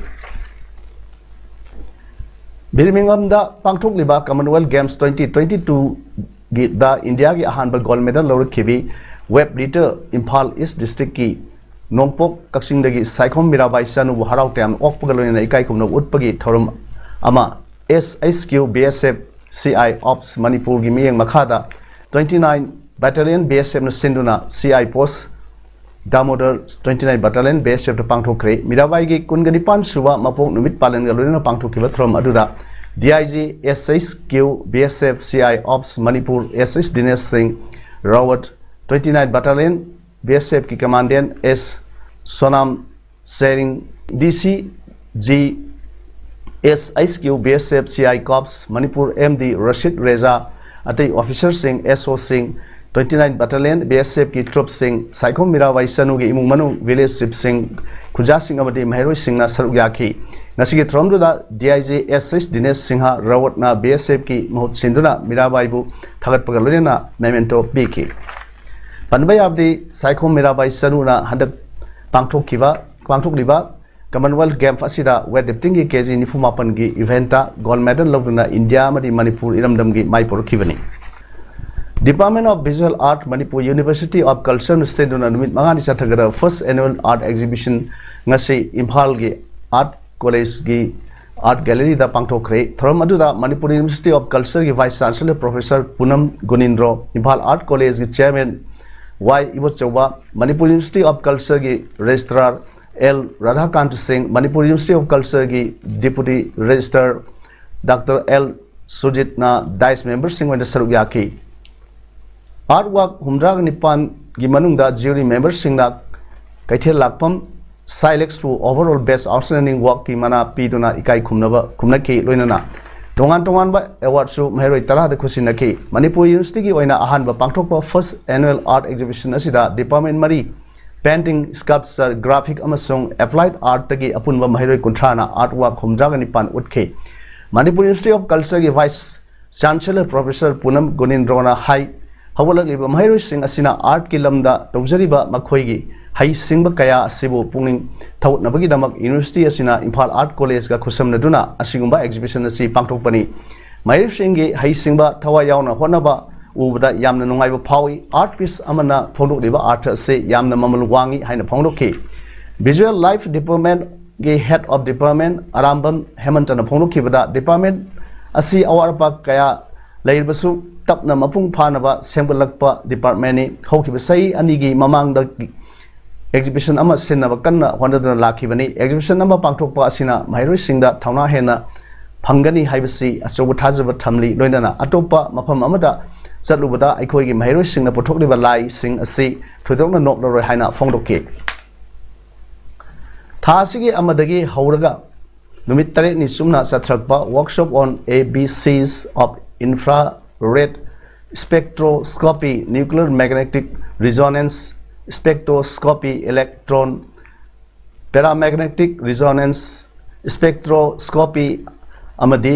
ꯕꯤꯔꯃꯤꯡꯍꯝꯗ ꯄꯥꯡꯊꯣꯛꯂꯤꯕ ꯀꯃꯟꯋꯦꯜꯊ ꯒꯦꯝꯁ ꯇ꯭ꯋꯦꯟꯇꯤ ꯇ꯭ꯋꯦꯟꯇꯤ ꯇꯨꯒꯤꯗ ꯏꯟꯗꯤꯌꯥꯒꯤ ꯑꯍꯥꯟꯕ ꯒꯣꯜꯗ ꯃꯦꯗꯜ ꯂꯧꯔꯛꯈꯤꯕꯤ ꯋꯦꯕ ꯂꯤꯇꯔ ꯏꯝꯐꯥꯜ ꯏꯁ ꯗꯤꯁꯇ꯭ꯔꯤꯛꯀꯤ ꯅꯣꯡꯄꯣꯛ ꯀꯛꯆꯤꯡꯗꯒꯤ ꯁꯥꯏꯈꯣꯝ ꯃꯤꯔꯥꯕꯥꯏ ꯆꯅꯨꯕꯨ ꯍꯔꯥꯎ ꯇꯌꯥꯝꯅ ꯑꯣꯛꯄꯒ ꯂꯣꯏꯅꯅ ꯏꯀꯥꯏ ꯈꯨꯝꯅꯕ ꯎꯠꯄꯒꯤ ꯊꯧꯔꯝ ꯑꯃ S H Q B S F C I ops ꯃꯅꯤꯄꯨꯔꯒꯤ ꯃꯤꯠꯌꯦꯡ ꯃꯈꯥꯗ twenty nine battalion B S ꯑꯦꯐꯅ ꯁꯤꯟꯗꯨꯅ C I post Damodar twenty nine battalion B S ꯑꯦꯐꯇ ꯄꯥꯡꯊꯣꯛꯈ꯭ꯔꯦ꯫ ꯃꯤꯔꯥꯕꯥꯏꯒꯤ ꯀꯨꯟꯒ ꯅꯤꯄꯥꯟ ꯁꯨꯕ ꯃꯄꯣꯛ ꯅꯨꯃꯤꯠ ꯄꯥꯂꯟꯒ ꯂꯣꯏꯅꯅ ꯄꯥꯡꯊꯣꯛꯈꯤꯕ ꯊꯧꯔꯝ ꯑꯗꯨꯗ D I G S H Q B S F C I ops Manipur S H Dinesh Singh Rawat, twenty nine battalion B S ꯑꯦꯐꯀꯤ commandant S Sonam Tsering, D C G S H Q B S F C I ops Manipur M D Rashid Raza, ꯑꯇꯩ ꯑꯣꯐꯤꯁꯔꯁꯤꯡ, S ꯑꯣꯁꯤꯡ, twenty nine battalion B S ꯑꯦꯐꯀꯤ ꯇ꯭ꯔꯨꯞꯁꯤꯡ, ꯁꯥꯏꯈꯣꯝ ꯃꯤꯔꯥꯕꯥꯏ ꯆꯅꯨꯒꯤ ꯏꯃꯨꯡ ꯃꯅꯨꯡ, village ꯆꯤꯐꯁꯤꯡ, ꯈꯨꯟꯖꯥꯁꯤꯡ ꯑꯃꯗꯤ ꯃꯍꯩꯔꯣꯏꯁꯤꯡꯅ ꯁꯔꯨꯛ ꯌꯥꯈꯤ꯫ ꯉꯁꯤꯒꯤ ꯊꯧꯔꯝꯗꯨꯗ D I G S H Dinesh Singh ꯔꯥꯋꯠꯅ ꯕꯤ ꯑꯦꯁ ꯑꯦꯐꯀꯤ ꯃꯍꯨꯠ ꯁꯤꯟꯗꯨꯅ ꯃꯤꯔꯥꯕꯥꯏꯕꯨ ꯊꯥꯒꯠꯄꯒ ꯂꯣꯏꯅꯅ ꯃꯦꯃꯦꯟꯇꯣ ꯄꯤꯈꯤ꯫ ꯄꯟꯕ ꯌꯥꯕꯗꯤ ꯁꯥꯏꯈꯣꯝ ꯃꯤꯔꯥꯕꯥꯏ ꯆꯅꯨꯅ ꯍꯟꯗꯛ ꯄꯥꯡꯊꯣꯛꯈꯤꯕ, ꯄꯥꯡꯊꯣꯛꯂꯤꯕ ꯀꯃꯟꯋꯦꯜꯊ ꯒꯦꯝꯁ ꯑꯁꯤꯗ ꯋꯦꯠ ꯂꯤꯐꯇꯤꯡꯒꯤ ꯀꯦ ꯖꯤ ꯅꯤꯐꯨ ꯃꯥꯄꯟꯒꯤ ꯏꯚꯦꯟꯠꯇ ꯒꯣꯜꯗ ꯃꯦꯗꯜ ꯂꯧꯗꯨꯅ ꯏꯟꯗꯤꯌꯥ ꯑꯃꯗꯤ ꯃꯅꯤꯄꯨꯔ ꯏꯔꯝꯗꯝꯒꯤ ꯃꯥꯏ ꯄꯨꯔꯛꯈꯤꯕꯅꯤ꯫ Department of Visual Art, Manipur University of Cultureꯅ ꯁꯤꯟꯗꯨꯅ ꯅꯨꯃꯤꯠ ꯃꯉꯥꯅꯤ ꯆꯠꯊꯒꯗꯕ First Annual Art Exhibition ꯉꯁꯤ ꯏꯝꯐꯥꯜꯒꯤ ꯑꯥꯔꯠ ꯀꯣꯂꯦꯖꯀꯤ ꯑꯥꯔꯠ ꯒꯦꯂꯔꯤꯗ ꯄꯥꯡꯊꯣꯛꯈ꯭ꯔꯦ꯫ ꯊꯧꯔꯝ ꯑꯗꯨꯗ ꯃꯅꯤꯄꯨꯔ ꯌꯨꯅꯤꯚꯔꯁꯤꯇꯤ ꯑꯣꯐ ꯀꯜꯆꯔꯒꯤ vice chancellor professor Punam Gunindro, Imphal art ꯀꯣꯂꯦꯖꯀꯤ chairman Y Ibochouba, Manipur university of ꯀꯜꯆꯔꯒꯤ registrar L Radhakanta Singh, Manipur university of ꯀꯜꯆꯔꯒꯤ ꯗꯤꯄꯨꯇꯤ ꯔꯦꯖꯤꯁꯇ꯭ꯔꯥꯔ ꯗꯥꯛꯇꯔ ꯑꯦꯜ ꯁꯨꯖꯤꯠꯅ ꯗꯥꯏꯁ ꯃꯦꯝꯕꯔꯁꯤꯡ ꯑꯣꯏꯅ ꯁꯔꯨꯛ ꯌꯥꯈꯤ꯫ ꯑꯥꯔꯠ ꯋꯥꯛ ꯍꯨꯝꯗ꯭ꯔꯥꯒ ꯅꯤꯄꯥꯟꯒꯤ ꯃꯅꯨꯡꯗ ꯖ꯭ꯌꯨꯔꯤ ꯃꯦꯝꯕꯔꯁꯤꯡꯅ ꯀꯩꯊꯦꯜ ꯂꯥꯛꯐꯝ ꯁꯥꯏꯂꯦꯛꯁꯄꯨ overall best outstanding workꯀꯤ ꯃꯅꯥ ꯄꯤꯗꯨꯅ ꯏꯀꯥꯏ ꯈꯨꯝꯅꯕ ꯈꯨꯝꯅꯈꯤ꯫ ꯂꯣꯏꯅꯅ ꯇꯣꯉꯥꯟ ꯇꯣꯉꯥꯟꯕ ꯑꯦꯋꯥꯔꯗꯁꯨ ꯃꯍꯩꯔꯣꯏ ꯇꯔꯥꯗ ꯈꯨꯠꯁꯤꯟꯅꯈꯤ꯫ ꯃꯅꯤꯄꯨꯔ ꯌꯨꯅꯤꯚꯔꯁꯤꯇꯤꯒꯤ ꯑꯣꯏꯅ ꯑꯍꯥꯟꯕ ꯄꯥꯡꯊꯣꯛꯄ First Annual Art Exhibition ꯑꯁꯤꯗ department ꯃꯔꯤ, Painting, Sculpture, Graphic ꯑꯃꯁꯨꯡ Applied Artꯇꯒꯤ ꯑꯄꯨꯟꯕ ꯃꯍꯩꯔꯣꯏ ꯀꯨꯟꯊ꯭ꯔꯥꯅ artwork ꯍꯨꯝꯐꯨꯇꯔꯥꯒ ꯅꯤꯄꯥꯟ ꯎꯠꯈꯤ꯫ Manipur University of Cultureꯒꯤ Vice Chancellor Professor ꯄꯨꯅꯝ ꯒꯨꯅꯤꯟꯗ꯭ꯔꯣꯅ ꯍꯥꯏ, ꯍꯧꯒꯠꯂꯛꯂꯤꯕ ꯃꯍꯩꯔꯣꯏꯁꯤꯡ ꯑꯁꯤꯅ artꯀꯤ ꯂꯝꯗ ꯇꯧꯖꯔꯤꯕ ꯃꯈꯣꯏꯒꯤ ꯍꯩꯁꯤꯡꯕ ꯀꯌꯥ ꯑꯁꯤꯕꯨ ꯄꯨꯛꯅꯤꯡ ꯊꯧꯒꯠꯅꯕꯒꯤꯗꯃꯛ university ꯑꯁꯤꯅ Imphal Art Collegeꯒ ꯈꯨꯠꯁꯝꯅꯗꯨꯅ ꯑꯁꯤꯒꯨꯝꯕ exhibition ꯑꯁꯤ ꯄꯥꯡꯊꯣꯛꯄꯅꯤ꯫ ꯃꯍꯩꯔꯣꯏꯁꯤꯡꯒꯤ ꯍꯩꯁꯤꯡꯕ, ꯊꯋꯥꯏ ꯌꯥꯎꯅ ꯍꯣꯠꯅꯕ ꯎꯕꯗ ꯌꯥꯝꯅ ꯅꯨꯡꯉꯥꯏꯕ ꯐꯥꯎꯏ꯫ Art piece ꯑꯃꯅ ꯐꯣꯡꯗꯣꯛꯂꯤꯕ ꯑꯔꯊ ꯑꯁꯤ ꯌꯥꯝꯅ ꯃꯃꯜ ꯋꯥꯡꯏ ꯍꯥꯏꯅ ꯐꯣꯡꯗꯣꯛꯈꯤ꯫ Visual Life Departmentꯒꯤ Head of Department Arambam ꯍꯦꯃꯟꯇꯅ ꯐꯣꯡꯗꯣꯛꯈꯤꯕꯗ, department ꯑꯁꯤ ꯑꯋꯥꯠ ꯑꯄꯥ ꯀꯌꯥ ꯂꯩꯔꯕꯁꯨ ꯇꯞꯅ ꯃꯄꯨꯡ ꯐꯥꯅꯕ ꯁꯦꯝꯒꯠꯂꯛꯄ departmentꯅꯤ꯫ ꯍꯧꯈꯤꯕ ꯆꯍꯤ ꯑꯅꯤꯒꯤ ꯃꯃꯥꯡꯗ exhibition ꯑꯃ ꯁꯤꯟꯅꯕ ꯀꯟꯅ ꯍꯣꯠꯅꯗꯨꯅ ꯂꯥꯛꯈꯤꯕꯅꯤ꯫ Exhibition ꯑꯃ ꯄꯥꯡꯊꯣꯛꯄ ꯑꯁꯤꯅ ꯃꯍꯩꯔꯣꯏꯁꯤꯡꯗ ꯊꯧꯅꯥ ꯍꯦꯟꯅ ꯐꯪꯒꯅꯤ ꯍꯥꯏꯕꯁꯤ ꯑꯆꯧꯕ ꯊꯥꯖꯕ ꯊꯝꯂꯤ꯫ ꯂꯣꯏꯅꯅ ꯑꯇꯣꯞꯄ ꯃꯐꯝ ꯑꯃꯗ ꯆꯠꯂꯨꯕꯗ ꯑꯩꯈꯣꯏꯒꯤ ꯃꯍꯩꯔꯣꯏꯁꯤꯡꯅ ꯄꯨꯊꯣꯛꯂꯤꯕ ꯂꯥꯏꯁꯤꯡ ꯑꯁꯤ ꯊꯣꯏꯗꯣꯛꯅ ꯅꯣꯞꯂꯔꯣꯏ ꯍꯥꯏꯅ ꯐꯣꯡꯗꯣꯛꯈꯤ꯫ ꯊꯥ ꯑꯁꯤꯒꯤ ꯑꯃꯗꯒꯤ ꯍꯧꯔꯒ ꯅꯨꯃꯤꯠ ꯇꯔꯦꯠꯅꯤ ꯆꯨꯞꯅ ꯆꯠꯊꯔꯛꯄ Workshop on A B Cs of Infrared Spectroscopy, Nuclear Magnetic Resonance Spectroscopy, Electron Paramagnetic Resonance Spectroscopy ꯑꯃꯗꯤ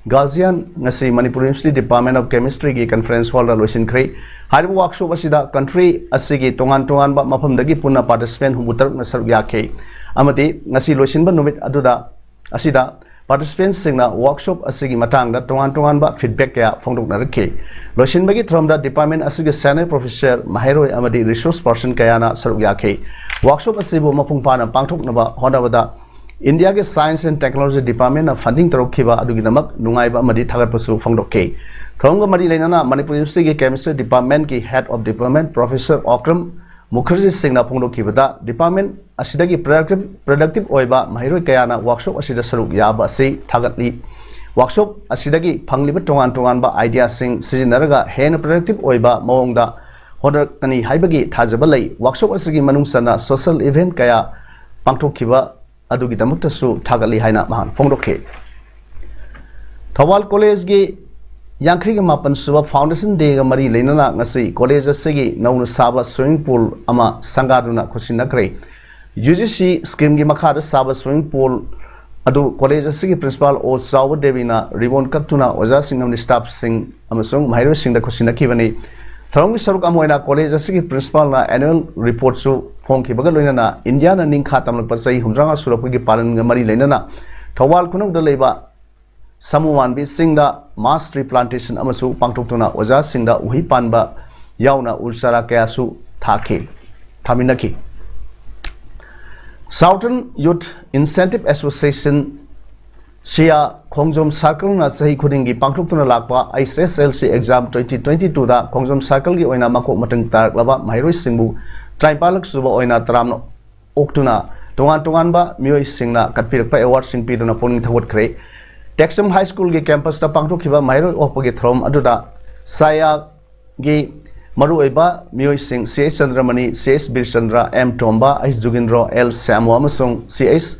Gaussian ꯉꯁꯤ Manipur university Department of Chemistryꯒꯤ conference hallꯗ ꯂꯣꯏꯁꯤꯟꯈ꯭ꯔꯦ꯫ ꯍꯥꯏꯔꯤꯕ workshop ꯑꯁꯤꯗ country ꯑꯁꯤꯒꯤ ꯇꯣꯉꯥꯟ ꯇꯣꯉꯥꯟꯕ ꯃꯐꯝꯗꯒꯤ ꯄꯨꯟꯅ participant ꯍꯨꯝꯐꯨꯇꯔꯨꯛꯅ ꯁꯔꯨꯛ ꯌꯥꯈꯤ꯫ ꯑꯃꯗꯤ ꯉꯁꯤ ꯂꯣꯏꯁꯤꯟꯕ ꯅꯨꯃꯤꯠ ꯑꯗꯨꯗ ꯑꯁꯤꯗ participantꯁꯤꯡꯅ workshop ꯑꯁꯤꯒꯤ ꯃꯇꯥꯡꯗ ꯇꯣꯉꯥꯟ ꯇꯣꯉꯥꯟꯕ feedback ꯀꯌꯥ ꯐꯣꯡꯗꯣꯛꯅꯔꯛꯈꯤ꯫ ꯂꯣꯏꯁꯤꯟꯕꯒꯤ ꯊꯧꯔꯝꯗ department ꯑꯁꯤꯒꯤ senior professor, ꯃꯍꯩꯔꯣꯏ ꯑꯃꯗꯤ resource person ꯀꯌꯥꯅ ꯁꯔꯨꯛ ꯌꯥꯈꯤ꯫ Workshop ꯑꯁꯤꯕꯨ ꯃꯄꯨꯡ ꯐꯥꯅ ꯄꯥꯡꯊꯣꯛꯅꯕ ꯍꯣꯠꯅꯕꯗ Indiaꯒꯤ Science and Technology Departmentꯅ funding ꯇꯧꯔꯛꯈꯤꯕ ꯑꯗꯨꯒꯤꯗꯃꯛ ꯅꯨꯡꯉꯥꯏꯕ ꯑꯃꯗꯤ ꯊꯥꯒꯠꯄꯁꯨ ꯐꯣꯡꯗꯣꯛꯈꯤ꯫ ꯊꯧꯔꯝꯒ ꯃꯔꯤ ꯂꯩꯅꯅ ꯃꯅꯤꯄꯨꯔ ꯌꯨꯅꯤꯚꯔꯁꯤꯇꯤꯒꯤ Chemistry Departmentꯀꯤ Head of Department Professor Okram Mukherjee ꯁꯤꯡꯅ ꯐꯣꯡꯗꯣꯛꯈꯤꯕꯗ, department ꯑꯁꯤꯗꯒꯤ productive, productive ꯑꯣꯏꯕ ꯃꯍꯩꯔꯣꯏ ꯀꯌꯥꯅ workshop ꯑꯁꯤꯗ ꯁꯔꯨꯛ ꯌꯥꯕ ꯑꯁꯤ ꯊꯥꯒꯠꯂꯤ꯫ Workshop ꯑꯁꯤꯗꯒꯤ ꯐꯪꯂꯤꯕ ꯇꯣꯉꯥꯟ ꯇꯣꯉꯥꯟꯕ ideaꯁꯤꯡ ꯁꯤꯖꯤꯟꯅꯔꯒ ꯍꯦꯟꯅ productive ꯑꯣꯏꯕ ꯃꯑꯣꯡꯗ ꯍꯣꯠꯅꯔꯛꯀꯅꯤ ꯍꯥꯏꯕꯒꯤ ꯊꯥꯖꯕ ꯂꯩ꯫ Workshop ꯑꯁꯤꯒꯤ ꯃꯅꯨꯡ ꯆꯟꯅ social event ꯀꯌꯥ ꯄꯥꯡꯊꯣꯛꯈꯤꯕ ꯑꯗꯨꯒꯤꯗꯃꯛꯇꯁꯨ ꯊꯥꯒꯠꯂꯤ ꯍꯥꯏꯅ ꯃꯍꯥꯛꯅ ꯐꯣꯡꯗꯣꯛꯈꯤ꯫ ꯊꯧꯕꯥꯜ ꯀꯣꯂꯦꯖꯀꯤ ꯌꯥꯡꯈꯩꯒ ꯃꯥꯄꯟ ꯁꯨꯕ Foundation Dayꯒ ꯃꯔꯤ ꯂꯩꯅꯅ ꯉꯁꯤ ꯀꯣꯂꯦꯖ ꯑꯁꯤꯒꯤ ꯅꯧꯅ ꯁꯥꯕ swimming pool ꯑꯃ ꯁꯪꯒꯥꯗꯨꯅ ꯈꯨꯠꯁꯤꯟꯅꯈ꯭ꯔꯦ꯫ UGC schemeꯒꯤ ꯃꯈꯥꯗ ꯁꯥꯕ swimming pool ꯑꯗꯨ ꯀꯣꯂꯦꯖ ꯑꯁꯤꯒꯤ principal ꯑꯣ ꯆꯥꯎꯕ ꯗꯦꯕꯤꯅ ribbon ꯀꯛꯇꯨꯅ ꯑꯣꯖꯥꯁꯤꯡ ꯑꯃꯗꯤ staffꯁꯤꯡ ꯑꯃꯁꯨꯡ ꯃꯍꯩꯔꯣꯏꯁꯤꯡꯗ ꯈꯨꯠꯁꯤꯟꯅꯈꯤꯕꯅꯤ꯫ ꯊꯧꯔꯝꯒꯤ ꯁꯔꯨꯛ ꯑꯃ ꯑꯣꯏꯅ ꯀꯣꯂꯦꯖ ꯑꯁꯤꯒꯤ principalꯅ annual reportꯁꯨ ꯐꯣꯡꯈꯤꯕꯒ ꯂꯣꯏꯅꯅ ꯏꯟꯗꯤꯌꯥꯅ ꯅꯤꯡꯈꯥ ꯇꯝꯂꯛꯄ ꯆꯍꯤ ꯍꯨꯝꯗ꯭ꯔꯥꯃꯉꯥ ꯁꯨꯔꯛꯄꯒꯤ ꯄꯥꯂꯟꯒ ꯃꯔꯤ ꯂꯩꯅꯅ ꯊꯧꯕꯥꯜ ꯈꯨꯅꯧꯗ ꯂꯩꯕ ꯁꯥꯃꯨ ꯃꯥꯟꯕꯤ ꯆꯤꯡꯗ mass tree plantation ꯑꯃꯁꯨ ꯄꯥꯡꯊꯣꯛꯇꯨꯅ ꯑꯣꯖꯥꯁꯤꯡꯗ ꯎꯍꯩ ꯄꯥꯟꯕ ꯌꯥꯎꯅ ꯎ ꯆꯥꯔꯥ ꯀꯌꯥꯁꯨ ꯊꯥꯈꯤ, ꯊꯥꯃꯤꯟꯅꯈꯤ꯫ Southern Youth Incentive Association, ꯁꯤꯌꯥ, ꯈꯣꯡꯖꯣꯝ circleꯅ ꯆꯍꯤ ꯈꯨꯗꯤꯡꯒꯤ ꯄꯥꯡꯊꯣꯛꯇꯨꯅ ꯂꯥꯛꯄ HSLC exam twenty twenty twoꯗ ꯈꯣꯡꯖꯣꯝ circleꯒꯤ ꯑꯣꯏꯅ ꯃꯀꯣꯛ ꯃꯇꯪ ꯇꯥꯔꯛꯂꯕ ꯃꯍꯩꯔꯣꯏꯁꯤꯡꯕꯨ ꯇꯔꯥꯅꯤꯄꯥꯜꯂꯛ ꯁꯨꯕ ꯑꯣꯏꯅ ꯇꯔꯥꯝꯅ ꯑꯣꯛꯇꯨꯅ ꯇꯣꯉꯥꯟ ꯇꯣꯉꯥꯟꯕ ꯃꯤꯑꯣꯏꯁꯤꯡꯅ ꯀꯠꯄꯤꯔꯛꯄ awardꯁꯤꯡ ꯄꯤꯗꯨꯅ ꯄꯨꯛꯅꯤꯡ ꯊꯧꯒꯠꯈ꯭ꯔꯦ꯫ ꯇꯦꯛꯁꯝ High Schoolꯒꯤ campusꯇ ꯄꯥꯡꯊꯣꯛꯈꯤꯕ ꯃꯍꯩꯔꯣꯏ ꯑꯣꯛꯄꯒꯤ ꯊꯧꯔꯝ ꯑꯗꯨꯗ ꯁꯥꯌꯥꯒꯤ ꯃꯔꯨꯑꯣꯏꯕ ꯃꯤꯑꯣꯏꯁꯤꯡ ꯁꯤ ꯑꯩꯆ ꯆꯟꯗ꯭ꯔꯃꯅꯤ, ꯁꯤ ꯑꯩꯆ ꯕꯤꯔꯆꯟꯗ꯭ꯔ, ꯑꯦꯝ ꯇꯣꯝꯕ, ꯑꯩꯆ ꯖꯨꯒꯤꯟꯗ꯭ꯔꯣ, ꯑꯦꯜ ꯁ꯭ꯌꯥꯃꯣ ꯑꯃꯁꯨꯡ ꯁꯤ ꯑꯩꯆ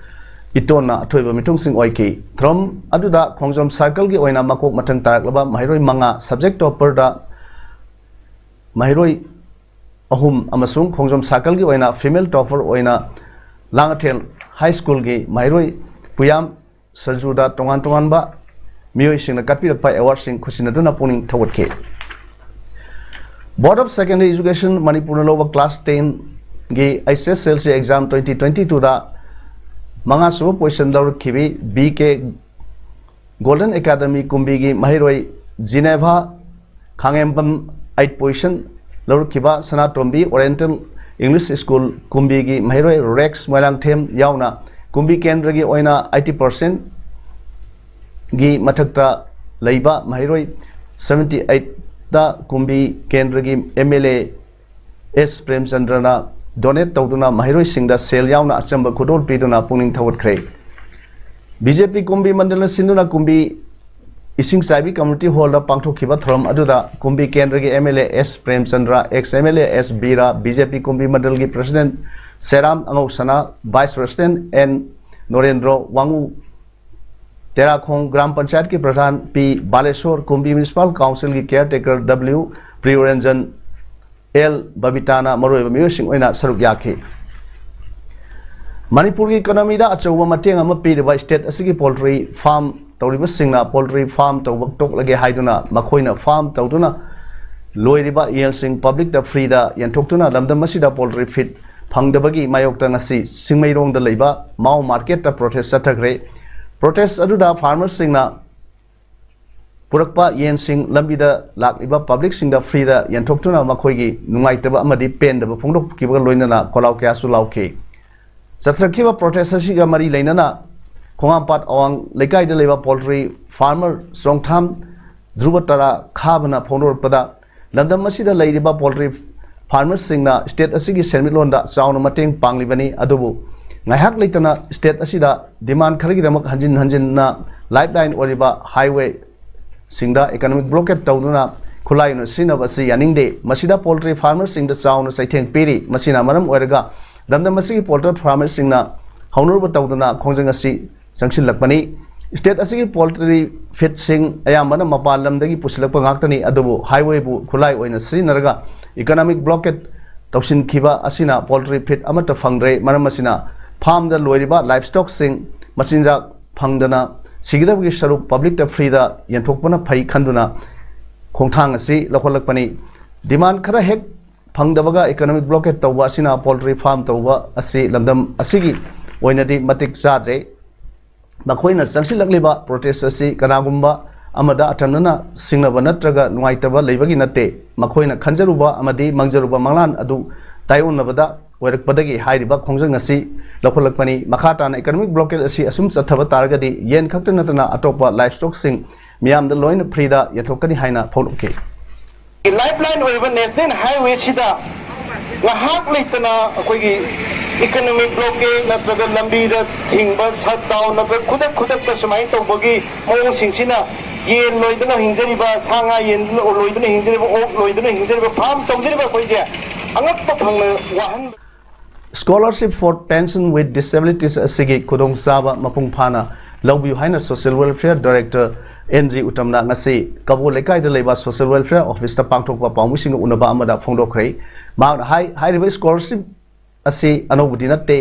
ꯏꯇꯣꯟꯅ ꯑꯊꯣꯏꯕ ꯃꯤꯊꯨꯡꯁꯤꯡ ꯑꯣꯏꯈꯤ꯫ ꯊꯧꯔꯝ ꯑꯗꯨꯗ ꯈꯣꯡꯖꯣꯝ circleꯒꯤ ꯑꯣꯏꯅ ꯃꯀꯣꯛ ꯃꯊꯪ ꯇꯥꯔꯛꯂꯕ ꯃꯍꯩꯔꯣꯏ ꯃꯉꯥ, subject topperꯗ ꯃꯍꯩꯔꯣꯏ ꯑꯍꯨꯝ ꯑꯃꯁꯨꯡ ꯈꯣꯡꯖꯣꯝ circleꯒꯤ ꯑꯣꯏꯅ female topper ꯑꯣꯏꯅ ꯂꯥꯡꯉꯊꯦꯜ High Schoolꯒꯤ ꯃꯍꯩꯔꯣꯏ ꯄꯨꯌꯥꯝ ꯁꯔꯖꯨꯗ ꯇꯣꯉꯥꯟ ꯇꯣꯉꯥꯟꯕ ꯃꯤꯑꯣꯏꯁꯤꯡꯅ ꯀꯠꯄꯤꯔꯛꯄ awardꯁꯤꯡ ꯈꯨꯠꯁꯤꯟꯅꯗꯨꯅ ꯄꯨꯛꯅꯤꯡ ꯊꯧꯒꯠꯈꯤ꯫ Board of Secondary Education ꯃꯅꯤꯄꯨꯔꯅ ꯂꯧꯕ class tenꯒꯤ HSLC exam twenty twenty twoꯗ ꯃꯉꯥꯁꯨꯕ position ꯂꯧꯔꯛꯈꯤꯕꯤ ꯕꯤ ꯀꯦ Golden Academy ꯀꯨꯝꯕꯤꯒꯤ ꯃꯍꯩꯔꯣꯏ ꯖꯤꯅꯦꯚꯥ ꯈꯥꯉꯦꯝꯕꯝ eight position ꯂꯧꯔꯛꯈꯤꯕ ꯁꯅꯥꯇꯣꯝꯕꯤ Oriental English School ꯀꯨꯝꯕꯤꯒꯤ ꯃꯍꯩꯔꯣꯏ ꯔꯦꯛꯁ ꯃꯣꯏꯔꯥꯡꯊꯦꯝ ꯌꯥꯎꯅ ꯀꯨꯝꯕꯤ ꯀꯦꯟꯗ꯭ꯔꯒꯤ ꯑꯣꯏꯅ eighty percentꯒꯤ ꯃꯊꯛꯇ ꯂꯩꯕ ꯃꯍꯩꯔꯣꯏ seventy eightꯇ ꯀꯨꯝꯕꯤ ꯀꯦꯟꯗ꯭ꯔꯒꯤ MLA ꯑꯦꯁ ꯄ꯭ꯔꯦꯝꯆꯟꯗ꯭ꯔꯅ donate ꯇꯧꯗꯨꯅ ꯃꯍꯩꯔꯣꯏꯁꯤꯡꯗ ꯁꯦꯜ ꯌꯥꯎꯅ ꯑꯆꯝꯕ ꯈꯨꯗꯣꯜ ꯄꯤꯗꯨꯅ ꯄꯨꯛꯅꯤꯡ ꯊꯧꯒꯠꯈ꯭ꯔꯦ꯫ BJP ꯀꯨꯝꯕꯤ ꯃꯟꯗꯜꯅ ꯁꯤꯟꯗꯨꯅ ꯀꯨꯝꯕꯤ ꯏꯁꯤꯡꯆꯥꯏꯕꯤ community hallꯗ ꯄꯥꯡꯊꯣꯛꯈꯤꯕ ꯊꯧꯔꯝ ꯑꯗꯨꯗ ꯀꯨꯝꯕꯤ ꯀꯦꯟꯗ꯭ꯔꯒꯤ MLA S Premchandra, ex MLA S Bira, BJP Kumbi ꯃꯟꯗꯜꯒꯤ president Seram Angousana, vice president N Norendro Wangu, Terakhong gram ꯄꯟꯆꯥꯌꯠꯀꯤ ꯄ꯭ꯔꯙꯥꯟ ꯄꯤ ꯕꯥꯂꯦꯁꯣꯔ, ꯀꯨꯝꯕꯤ ꯃ꯭ꯌꯨꯅꯤꯁꯤꯄꯥꯜ ꯀꯥꯎꯟꯁꯤꯜꯒꯤ ꯀꯤꯌꯔ ꯇꯦꯀꯔ ꯗꯕ꯭ꯂꯤꯎ ꯄ꯭ꯔꯤꯌꯣꯔꯦꯟꯖꯟ, ꯑꯦꯜ ꯕꯕꯤꯇꯥꯅ ꯃꯔꯨꯑꯣꯏꯕ ꯃꯤꯑꯣꯏꯁꯤꯡ ꯑꯣꯏꯅ ꯁꯔꯨꯛ ꯌꯥꯈꯤ꯫ ꯃꯅꯤꯄꯨꯔꯒꯤ ꯏꯀꯣꯅꯣꯃꯤꯗ ꯑꯆꯧꯕ ꯃꯇꯦꯡ ꯑꯃ ꯄꯤꯔꯤꯕ ꯁ꯭ꯇꯦꯠ ꯑꯁꯤꯒꯤ ꯄꯣꯜꯇ꯭ꯔꯤ ꯐꯥꯔꯝ ꯇꯧꯔꯤꯕꯁꯤꯡꯅ ꯄꯣꯜꯇ꯭ꯔꯤ ꯐꯥꯔꯝ ꯇꯧꯕ ꯇꯣꯛꯂꯒꯦ ꯍꯥꯏꯗꯨꯅ ꯃꯈꯣꯏꯅ ꯐꯥꯔꯝ ꯇꯧꯗꯨꯅ ꯂꯣꯏꯔꯤꯕ ꯌꯦꯟꯁꯤꯡ ꯄꯕ꯭ꯂꯤꯛꯇ ꯐ꯭ꯔꯤꯗ ꯌꯦꯟꯊꯣꯛꯇꯨꯅ ꯂꯝꯗꯝ ꯑꯁꯤꯗ ꯄꯣꯜꯇ꯭ꯔꯤ ꯐꯤꯠ ꯐꯪꯗꯕꯒꯤ ꯃꯥꯌꯣꯛꯇ ꯉꯁꯤ ꯁꯤꯡꯃꯩꯔꯣꯡꯗ ꯂꯩꯕ ꯃꯥꯎ ꯃꯥꯔꯀꯦꯠꯇ ꯄ꯭ꯔꯣꯇꯦꯁ ꯆꯠꯊꯈ꯭ꯔꯦ꯫ ꯄ꯭ꯔꯣꯇꯦꯁ ꯑꯗꯨꯗ ꯐꯥꯔꯃꯔꯁꯤꯡꯅ ꯄꯨꯔꯛꯄ ꯌꯦꯟꯁꯤꯡ ꯂꯝꯕꯤꯗ ꯂꯥꯛꯂꯤꯕ ꯄꯕ꯭ꯂꯤꯛꯁꯤꯡꯗ ꯐ꯭ꯔꯤꯗ ꯌꯦꯟꯊꯣꯛꯇꯨꯅ ꯃꯈꯣꯏꯒꯤ ꯅꯨꯡꯉꯥꯏꯇꯕ ꯑꯃꯗꯤ ꯄꯦꯟꯗꯕ ꯐꯣꯡꯗꯣꯛꯈꯤꯕꯒ ꯂꯣꯏꯅꯅ ꯈꯣꯜꯂꯥꯎ ꯀꯌꯥꯁꯨ ꯂꯥꯎꯈꯤ꯫ ꯆꯠꯊꯔꯛꯈꯤꯕ ꯄ꯭ꯔꯣꯇꯦꯁ ꯑꯁꯤꯒ ꯃꯔꯤ ꯂꯩꯅꯅ ꯈꯣꯡꯉꯥꯝꯄꯥꯠ ꯑꯋꯥꯡ ꯂꯩꯀꯥꯏꯗ ꯂꯩꯕ ꯄꯣꯜꯇ꯭ꯔꯤ ꯐꯥꯔꯃꯔ ꯆꯣꯡꯊꯥꯝ ꯙ꯭ꯔꯨꯕ ꯇꯔꯥ ꯈꯥꯕꯅ ꯐꯣꯡꯗꯣꯔꯛꯄꯗ, ꯂꯝꯗꯝ ꯑꯁꯤꯗ ꯂꯩꯔꯤꯕ ꯄꯣꯜꯇ꯭ꯔꯤ ꯐꯥꯔꯃꯔꯁꯤꯡꯅ ꯁ꯭ꯇꯦꯠ ꯑꯁꯤꯒꯤ ꯁꯦꯟꯃꯤꯠꯂꯣꯟꯗ ꯆꯥꯎꯅ ꯃꯇꯦꯡ ꯄꯥꯡꯂꯤꯕꯅꯤ, ꯑꯗꯨꯕꯨ ꯉꯥꯏꯍꯥꯛ ꯂꯩꯇꯅ ꯁ꯭ꯇꯦꯠ ꯑꯁꯤꯗ ꯗꯤꯃꯥꯟ ꯈꯔꯒꯤꯗꯃꯛ ꯍꯟꯖꯤꯟ ꯍꯟꯖꯤꯟꯅ ꯂꯥꯏꯐ ꯂꯥꯏꯟ ꯑꯣꯏꯔꯤꯕ ꯍꯥꯏꯋꯦꯁꯤꯡꯗ ꯏꯀꯣꯅꯣꯃꯤꯛ ꯕ꯭ꯂꯣꯀꯦꯠ ꯇꯧꯗꯨꯅ ꯈꯨꯠꯂꯥꯏ ꯑꯣꯏꯅ ꯁꯤꯖꯤꯟꯅꯕ ꯑꯁꯤ ꯌꯥꯅꯤꯡꯗꯦ꯫ ꯃꯁꯤꯗ ꯄꯣꯜꯇ꯭ꯔꯤ ꯐꯥꯔꯃꯔꯁꯤꯡꯗ ꯆꯥꯎꯅ ꯆꯩꯊꯦꯡ ꯄꯤꯔꯤ꯫ ꯃꯁꯤꯅ ꯃꯔꯝ ꯑꯣꯏꯔꯒ ꯂꯝꯗꯝ ꯑꯁꯤꯒꯤ ꯄꯣꯜꯇ꯭ꯔꯤ ꯐꯥꯔꯃꯔꯁꯤꯡꯅ ꯍꯧꯅꯔꯨꯕ ꯇꯧꯗꯅ ꯈꯣꯡꯖꯪ ꯑꯁꯤ ꯆꯪꯁꯤꯜꯂꯛꯄꯅꯤ꯫ ꯁ꯭ꯇꯦꯠ ꯑꯁꯤꯒꯤ ꯄꯣꯜꯇ꯭ꯔꯤ ꯐꯤꯠꯁꯤꯡ ꯑꯌꯥꯝꯕꯅ ꯃꯄꯥꯟ ꯂꯝꯗꯒꯤ ꯄꯨꯁꯤꯜꯂꯛꯄ ꯉꯥꯛꯇꯅꯤ, ꯑꯗꯨꯕꯨ ꯍꯥꯏꯋꯦꯕꯨ ꯈꯨꯠꯂꯥꯏ ꯑꯣꯏꯅ ꯁꯤꯖꯤꯟꯅꯔꯒ ꯏꯀꯣꯅꯣꯃꯤꯛ ꯕ꯭ꯂꯣꯀꯦꯠ ꯇꯧꯁꯤꯟꯈꯤꯕ ꯑꯁꯤꯅ ꯄꯣꯜꯇ꯭ꯔꯤ ꯐꯤꯠ ꯑꯃꯠꯇ ꯐꯪꯗ꯭ꯔꯦ꯫ ꯃꯔꯝ ꯑꯁꯤꯅ ꯐꯥꯔꯝꯗ ꯂꯣꯏꯔꯤꯕ ꯂꯥꯏꯐ ꯁ꯭ꯇꯣꯛꯁꯤꯡ ꯃꯆꯤꯟꯖꯥꯛ ꯐꯪꯗꯅ ꯁꯤꯒꯗꯕꯒꯤ ꯁꯔꯨꯛ ꯄꯕ꯭ꯂꯤꯛꯇ ꯐ꯭ꯔꯤꯗ ꯌꯦꯟꯊꯣꯛꯄꯅ ꯐꯩ ꯈꯟꯗꯨꯅ ꯈꯣꯡꯊꯥꯡ ꯑꯁꯤ ꯂꯧꯈꯠꯂꯛꯄꯅꯤ꯫ ꯗꯤꯃꯥꯟ ꯈꯔ ꯍꯦꯛ ꯐꯪꯗꯕꯒ ꯏꯀꯣꯅꯣꯃꯤꯛ ꯕ꯭ꯂꯣꯀꯦꯠ ꯇꯧꯕ ꯑꯁꯤꯅ ꯄꯣꯜꯇ꯭ꯔꯤ ꯐꯥꯔꯝ ꯇꯧꯕ ꯑꯁꯤ ꯂꯝꯗꯝ ꯑꯁꯤꯒꯤ ꯑꯣꯏꯅꯗꯤ ꯃꯇꯤꯛ ꯆꯥꯗ꯭ꯔꯦ꯫ ꯃꯈꯣꯏꯅ ꯆꯪꯁꯤꯜꯂꯛꯂꯤꯕ ꯄ꯭ꯔꯣꯇꯦꯁ ꯑꯁꯤ ꯀꯅꯥꯒꯨꯝꯕ ꯑꯃꯗ ꯑꯇꯝꯅꯅ ꯁꯤꯡꯅꯕ ꯅꯠꯇ꯭ꯔꯒ ꯅꯨꯡꯉꯥꯏꯇꯕ ꯂꯩꯕꯒꯤ ꯅꯠꯇꯦ꯫ ꯃꯈꯣꯏꯅ ꯈꯟꯖꯔꯨꯕ ꯑꯃꯗꯤ ꯃꯪꯖꯔꯨꯕ ꯃꯪꯂꯥꯟ ꯑꯗꯨ ꯇꯥꯏꯑꯣꯟꯅꯕꯗ ꯑꯣꯏꯔꯛꯄꯗꯒꯤ ꯍꯥꯏꯔꯤꯕ ꯈꯣꯡꯖꯪ ꯑꯁꯤ ꯂꯧꯈꯠꯂꯛꯄꯅꯤ꯫ ꯃꯈꯥ ꯇꯥꯅ ꯏꯀꯣꯅꯣꯃꯤꯛ ꯕ꯭ꯂꯣꯀꯦꯠ ꯑꯁꯤ ꯑꯁꯨꯝ ꯆꯠꯊꯕ ꯇꯥꯔꯒꯗꯤ ꯌꯦꯟ ꯈꯛꯇ ꯅꯠꯇꯅ ꯑꯇꯣꯞꯄ ꯂꯥꯏꯐ ꯁ꯭ꯇꯣꯛꯁꯤꯡ ꯃꯤꯌꯥꯝꯗ ꯂꯣꯏꯅ ꯐ꯭ꯔꯤꯗ ꯌꯦꯟꯊꯣꯛꯀꯅꯤ ꯍꯥꯏꯅ ꯐꯣꯡꯗꯣꯛꯈꯤ꯫ ꯂꯥꯏꯐ ꯂꯥꯏꯟ ꯑꯣꯏꯔꯤꯕ ꯅꯦꯁꯅꯦꯜ ꯍꯥꯏꯋꯦꯁꯤꯗ ꯉꯥꯏꯍꯥꯛ ꯂꯩꯇꯅ ꯑꯩꯈꯣꯏꯒꯤ ꯏꯀꯣꯅꯣꯃꯤꯛ ꯕ꯭ꯂꯣꯀꯦꯠ ꯅꯠꯇ꯭ꯔꯒ ꯂꯝꯕꯤꯗ ꯊꯤꯡꯕ, ꯁꯠ ꯗꯥꯎꯟ ꯅꯠꯇ꯭ꯔꯒ ꯈꯨꯗꯛ ꯈꯨꯗꯛꯇ ꯁꯨꯃꯥꯏꯅ ꯇꯧꯕꯒꯤ ꯃꯑꯣꯡꯁꯤꯡꯁꯤꯅ ꯌꯦꯟ ꯂꯣꯏꯗꯅ ꯍꯤꯡꯖꯔꯤꯕ, ꯁꯥ ꯉꯥ ꯌꯦꯟ ꯂꯣꯏꯗꯅ ꯍꯤꯡꯖꯔꯤꯕ, ꯑꯣꯛ ꯂꯣꯏꯗꯅ ꯍꯤꯡꯖꯔꯤꯕ, ꯐꯥꯔꯝ ꯇꯧꯖꯔꯤꯕ ꯑꯩꯈꯣꯏꯁꯦ ꯑꯉꯛꯄ ꯐꯪꯅ ꯋꯥꯍꯟꯕ꯫ Scholarship for Pension with Disabilities ꯑꯁꯤꯒꯤ ꯈꯨꯗꯣꯡꯆꯥꯕ ꯃꯄꯨꯡ ꯐꯥꯅ ꯂꯧꯕꯤꯌꯨ ꯍꯥꯏꯅ Social Welfare Director N G ꯎꯇꯝꯅ ꯉꯁꯤ ꯀꯕꯣ ꯂꯩꯀꯥꯏꯗ ꯂꯩꯕ Social Welfare Officeꯇ ꯄꯥꯡꯊꯣꯛꯄ ꯄꯥꯎꯃꯤꯁꯤꯡꯒ ꯎꯅꯕ ꯑꯃꯗ ꯐꯣꯡꯗꯣꯛꯈ꯭ꯔꯦ꯫ ꯃꯍꯥꯛꯅ ꯍꯥꯏ, ꯍꯥꯏꯔꯤꯕ scholarship ꯑꯁꯤ ꯑꯅꯧꯕꯗꯤ ꯅꯠꯇꯦ,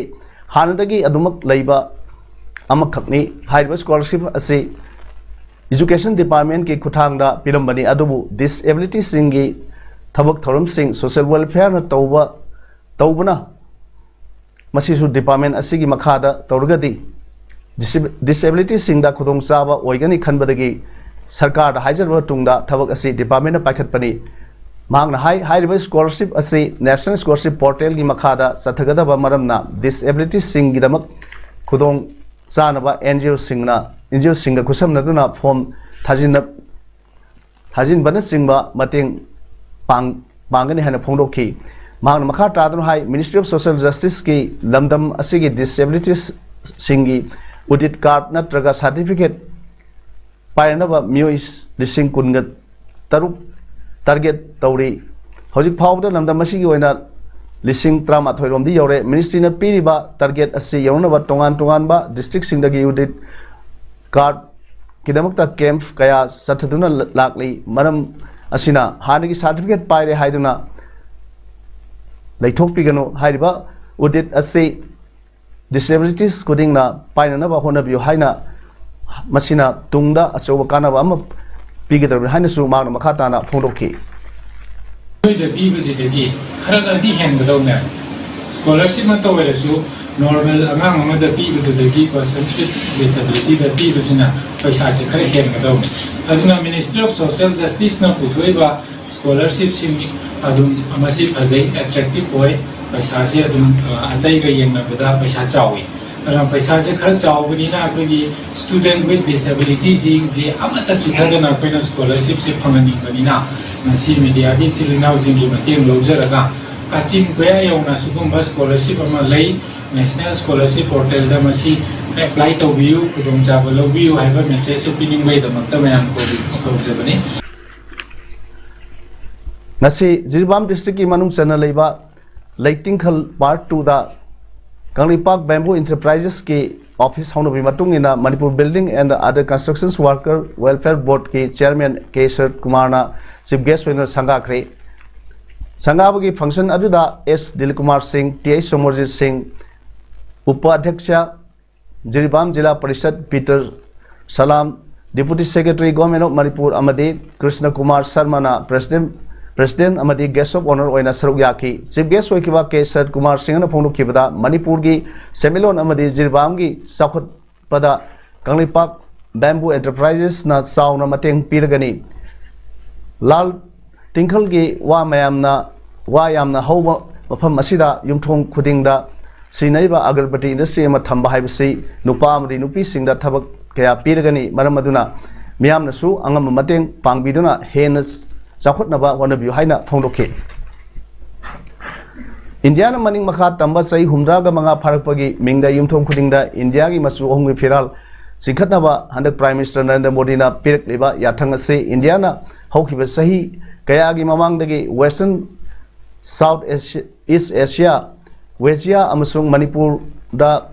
ꯍꯥꯟꯅꯗꯒꯤ ꯑꯗꯨꯃꯛ ꯂꯩꯕ ꯑꯃꯈꯛꯅꯤ꯫ ꯍꯥꯏꯔꯤꯕ scholarship ꯑꯁꯤ Education Departmentꯀꯤ ꯈꯨꯠꯊꯥꯡꯗ ꯄꯤꯔꯝꯕꯅꯤ, ꯑꯗꯨꯕꯨ disabilityꯁꯤꯡꯒꯤ ꯊꯕꯛ ꯊꯧꯔꯝꯁꯤꯡ Social Welfareꯅ ꯇꯧꯕ, ꯇꯧꯕꯅ ꯃꯁꯤꯁꯨ department ꯑꯁꯤꯒꯤ ꯃꯈꯥꯗ ꯇꯧꯔꯒꯗꯤ disab-, disabilityꯁꯤꯡꯗ ꯈꯨꯗꯣꯡꯆꯥꯕ ꯑꯣꯏꯒꯅꯤ ꯈꯟꯕꯗꯒꯤ ꯁꯔꯀꯥꯔꯗ ꯍꯥꯏꯖꯔꯕ ꯃꯇꯨꯡꯗ ꯊꯕꯛ ꯑꯁꯤ departmentꯅ ꯄꯥꯏꯈꯠꯄꯅꯤ꯫ ꯃꯍꯥꯛꯅ ꯍꯥꯏ, ꯍꯥꯏꯔꯤꯕ scholarship ꯑꯁꯤ National Scholarship Portalꯒꯤ ꯃꯈꯥꯗ ꯆꯠꯊꯒꯗꯕ ꯃꯔꯝꯅ disabilityꯁꯤꯡꯒꯤꯗꯃꯛ ꯈꯨꯗꯣꯡ ꯆꯥꯅꯕ NGOꯁꯤꯡꯅ, NGOꯁꯤꯡꯒ ꯈꯨꯠꯁꯝꯅꯗꯨꯅ form ꯊꯥꯖꯤꯟꯅ-, ꯊꯥꯖꯤꯟꯕꯅꯆꯤꯡꯕ ꯃꯇꯦꯡ ꯄꯥꯡ-, ꯄꯥꯡꯒꯅꯤ ꯍꯥꯏꯅ ꯐꯣꯡꯗꯣꯛꯈꯤ꯫ ꯃꯍꯥꯛꯅ ꯃꯈꯥ ꯇꯥꯗꯨꯅ ꯍꯥꯏ, Ministry of Social Justiceꯀꯤ ꯂꯝꯗꯝ ꯑꯁꯤꯒꯤ disabilitiesꯁꯤꯡꯒꯤ audit card ꯅꯠꯇ꯭ꯔꯒ certificate ꯄꯥꯏꯅꯅꯕ ꯃꯤꯑꯣꯏ ꯂꯤꯁꯤꯡ ꯀꯨꯟꯒ ꯇꯔꯨꯛ target ꯇꯧꯔꯤ꯫ ꯍꯧꯖꯤꯛ ꯐꯥꯎꯕꯗ ꯂꯝꯗꯝ ꯑꯁꯤꯒꯤ ꯑꯣꯏꯅ ꯂꯤꯁꯤꯡ ꯇꯔꯥꯃꯥꯊꯣꯏ ꯔꯣꯝꯗꯤ ꯌꯧꯔꯦ꯫ Ministryꯅ ꯄꯤꯔꯤꯕ target ꯑꯁꯤ ꯌꯧꯅꯕ ꯇꯣꯉꯥꯟ ꯇꯣꯉꯥꯟꯕ districtꯁꯤꯡꯗꯒꯤ audit cardꯀꯤꯗꯃꯛꯇ camp ꯀꯌꯥ ꯆꯠꯊꯗꯨꯅ ꯂꯥꯛꯂꯤ꯫ ꯃꯔꯝ ꯑꯁꯤꯅ ꯍꯥꯟꯅꯒꯤ certificate ꯄꯥꯏꯔꯦ ꯍꯥꯏꯗꯨꯅ ꯂꯩꯊꯣꯛꯄꯤꯒꯅꯨ꯫ ꯍꯥꯏꯔꯤꯕ audit ꯑꯁꯤ disabilities ꯈꯨꯗꯤꯡꯅ ꯄꯥꯏꯅꯅꯕ ꯍꯣꯠꯅꯕꯤꯌꯨ ꯍꯥꯏꯅ, ꯃꯁꯤꯅ ꯇꯨꯡꯗ ꯑꯆꯧꯕ ꯀꯥꯟꯅꯕ ꯑꯃ ꯄꯤꯒꯗꯧꯔꯤꯕꯅꯤ ꯍꯥꯏꯅꯁꯨ ꯃꯍꯥꯛꯅ ꯃꯈꯥ ꯇꯥꯅ ꯐꯣꯡꯗꯣꯛꯈꯤ꯫ ꯑꯩꯈꯣꯏꯗ ꯄꯤꯕꯁꯤꯗꯒꯤ ꯈꯔ ꯈꯔꯗꯤ ꯍꯦꯟꯒꯗꯧꯅꯦ꯫ Scholarshipꯃꯛꯇ ꯑꯣꯏꯔꯁꯨ normal ꯑꯉꯥꯡ ꯑꯃꯗ ꯄꯤꯕꯗꯨꯗꯒꯤ persons with disabilityꯗ ꯄꯤꯕꯁꯤꯅ ꯄꯩꯁꯥꯁꯦ ꯈꯔ ꯍꯦꯟꯒꯗꯧꯅꯦ꯫ ꯑꯗꯨꯅ Ministry of Social Justiceꯅ ꯄꯨꯊꯣꯛꯏꯕ scholarshipꯁꯤꯡ ꯑꯗꯨꯝ ꯃꯁꯤ ꯐꯖꯩ, attractive ꯑꯣꯏ, ꯄꯩꯁꯥꯁꯦ ꯑꯗꯨꯝ, ꯑ, ꯑꯇꯩꯒ ꯌꯦꯡꯅꯕꯗ ꯄꯩꯁꯥ ꯆꯥꯎꯏ꯫ ꯑꯗꯨꯅ ꯄꯩꯁꯥꯁꯦ ꯈꯔ ꯆꯥꯎꯕꯅꯤꯅ ꯑꯩꯈꯣꯏꯒꯤ student with disabilityꯁꯤꯡꯁꯦ ꯑꯃꯠꯇ ꯆꯤꯠꯊꯗꯅ ꯑꯩꯈꯣꯏꯅ scholarshipꯁꯦ ꯐꯪꯍꯟꯅꯤꯡꯕꯅꯤꯅ ꯉꯁꯤ mediaꯒꯤ ꯏꯆꯤꯜ ꯏꯅꯥꯎꯁꯤꯡꯒꯤ ꯃꯇꯦꯡ ꯂꯧꯖꯔꯒ ꯀꯥꯆꯤꯟ ꯀꯣꯌꯥ ꯌꯧꯅ ꯁꯤꯒꯨꯝꯕ scholarship ꯑꯃ ꯂꯩ, National Scholarship Portalꯗ ꯃꯁꯤ apply ꯇꯧꯕꯤꯌꯨ, ꯈꯨꯗꯣꯡꯆꯥꯕ ꯂꯧꯕꯤꯌꯨ ꯍꯥꯏꯕ messageꯁꯦ ꯄꯤꯅꯤꯡꯕꯒꯤꯗꯃꯛꯇ ꯃꯌꯥꯝ ꯀꯧꯕꯤ-, ꯀꯧꯖꯕꯅꯤ꯫ ꯉꯁꯤ ꯖꯤꯔꯤꯕꯥꯝ districtꯀꯤ ꯃꯅꯨꯡ ꯆꯟꯅ ꯂꯩꯕ ꯂꯩꯇꯤꯡꯈꯜ Part Twoꯗ ꯀꯪꯂꯩꯄꯥꯛ Bamboo Enterpriseꯀꯤ ꯑꯣꯐꯤꯁ ꯍꯧꯅꯕꯤ ꯃꯇꯨꯡ ꯏꯟꯅ Manipur building and other constructions worker welfare ꯕꯣꯔꯗꯀꯤ ꯆꯤꯌꯔꯃꯦꯟ ꯀꯦ ꯁꯔꯠ ꯀꯨꯃꯥꯔꯅ ꯆꯤꯐ ꯒꯦꯁ ꯑꯣꯏꯅ ꯁꯪꯒꯥꯈ꯭ꯔꯦ꯫ ꯁꯪꯒꯥꯕꯒꯤ ꯐꯪꯁꯟ ꯑꯗꯨꯗ ꯑꯦꯁ ꯗꯤꯜꯀꯨꯃꯥꯔ ꯁꯤꯡ, ꯇꯤ ꯑꯩꯆ ꯁꯣꯃꯔꯖꯤꯠ ꯁꯤꯡ, ꯎꯄꯥꯙ꯭ꯌꯛꯁ Jiribam zila parishad Peter Salam, deputy secretary government of Manipur ꯑꯃꯗꯤ ꯀ꯭ꯔꯤꯁꯅ ꯀꯨꯃꯥꯔ ꯁꯔꯃꯅ ꯄ꯭ꯔꯦꯁꯤꯗꯦꯟ, ꯄ꯭ꯔꯦꯁꯤꯗꯦꯟ ꯑꯃꯗꯤ ꯒꯦꯁ ꯑꯣꯐ ꯑꯣꯅꯔ ꯑꯣꯏꯅ ꯁꯔꯨꯛ ꯌꯥꯈꯤ꯫ ꯆꯤꯐ ꯒꯦꯁ ꯑꯣꯏꯈꯤꯕ ꯀꯦ ꯁꯔꯠ ꯀꯨꯃꯥꯔ ꯁꯤꯡꯅ ꯐꯣꯡꯗꯣꯛꯈꯤꯕꯗ, ꯃꯅꯤꯄꯨꯔꯒꯤ ꯁꯦꯟꯃꯤꯠꯂꯣꯟ ꯑꯃꯗꯤ ꯖꯤꯔꯤꯕꯥꯝꯒꯤ ꯆꯥꯎꯈꯠꯄꯗ ꯀꯪꯂꯩꯄꯥꯛ ꯕꯦꯝꯕꯨ ꯑꯦꯟꯇꯔꯄ꯭ꯔꯥꯏꯖꯦꯁꯅ ꯆꯥꯎꯅ ꯃꯇꯦꯡ ꯄꯤꯔꯒꯅꯤ꯫ ꯂꯥꯜ ꯇꯤꯡꯈꯜꯒꯤ ꯋꯥ ꯃꯌꯥꯝꯅ, ꯋꯥ ꯌꯥꯝꯅ ꯍꯧꯕ ꯃꯐꯝ ꯑꯁꯤꯗ ꯌꯨꯝꯊꯣꯡ ꯈꯨꯗꯤꯡꯗ ꯁꯤꯖꯤꯟꯅꯔꯤꯕ ꯑꯒꯔꯕꯇꯤ ꯏꯟꯗꯁꯇ꯭ꯔꯤ ꯑꯃ ꯊꯝꯕ ꯍꯥꯏꯕꯁꯤ ꯅꯨꯄꯥ ꯑꯃꯗꯤ ꯅꯨꯄꯤꯁꯤꯡꯗ ꯊꯕꯛ ꯀꯌꯥ ꯄꯤꯔꯒꯅꯤ꯫ ꯃꯔꯝ ꯑꯗꯨꯅ ꯃꯤꯌꯥꯝꯅꯁꯨ ꯑꯉꯝꯕ ꯃꯇꯦꯡ ꯄꯥꯡꯕꯤꯗꯨꯅ ꯍꯦꯟꯅ ꯆꯥꯎꯈꯠꯅꯕ ꯍꯣꯠꯅꯕꯤꯌꯨ ꯍꯥꯏꯅ ꯐꯣꯡꯗꯣꯛꯈꯤ꯫ ꯏꯟꯗꯤꯌꯥꯅ ꯃꯅꯤꯡ ꯃꯈꯥ ꯇꯝꯕ ꯆꯍꯤ ꯍꯨꯝꯗ꯭ꯔꯥꯒ ꯃꯉꯥ ꯐꯥꯔꯛꯄꯒꯤ ꯃꯤꯡꯗ ꯌꯨꯝꯊꯣꯡ ꯈꯨꯗꯤꯡꯗ ꯏꯟꯗꯤꯌꯥꯒꯤ ꯃꯆꯨ ꯑꯍꯨꯝꯒꯤ ꯐꯤꯔꯥꯜ ꯆꯤꯡꯈꯠꯅꯕ ꯍꯟꯗꯛ ꯄ꯭ꯔꯥꯏꯝ ꯃꯤꯅꯤꯁꯇꯔ ꯅꯔꯦꯟꯗ꯭ꯔ ꯃꯣꯗꯤꯅ ꯄꯤꯔꯛꯂꯤꯕ ꯌꯥꯊꯪ ꯑꯁꯤ ꯏꯟꯗꯤꯌꯥꯅ ꯍꯧꯈꯤꯕ ꯆꯍꯤ ꯀꯌꯥꯒꯤ ꯃꯃꯥꯡꯗꯒꯤ ꯋꯦꯁꯇꯔꯟ ꯁꯥꯎꯠ ꯑꯦꯁꯤ-, ꯏꯁ ꯑꯦꯁꯤꯌꯥ, ꯋꯦꯁꯤꯌꯥ ꯑꯃꯁꯨꯡ ꯃꯅꯤꯄꯨꯔꯗ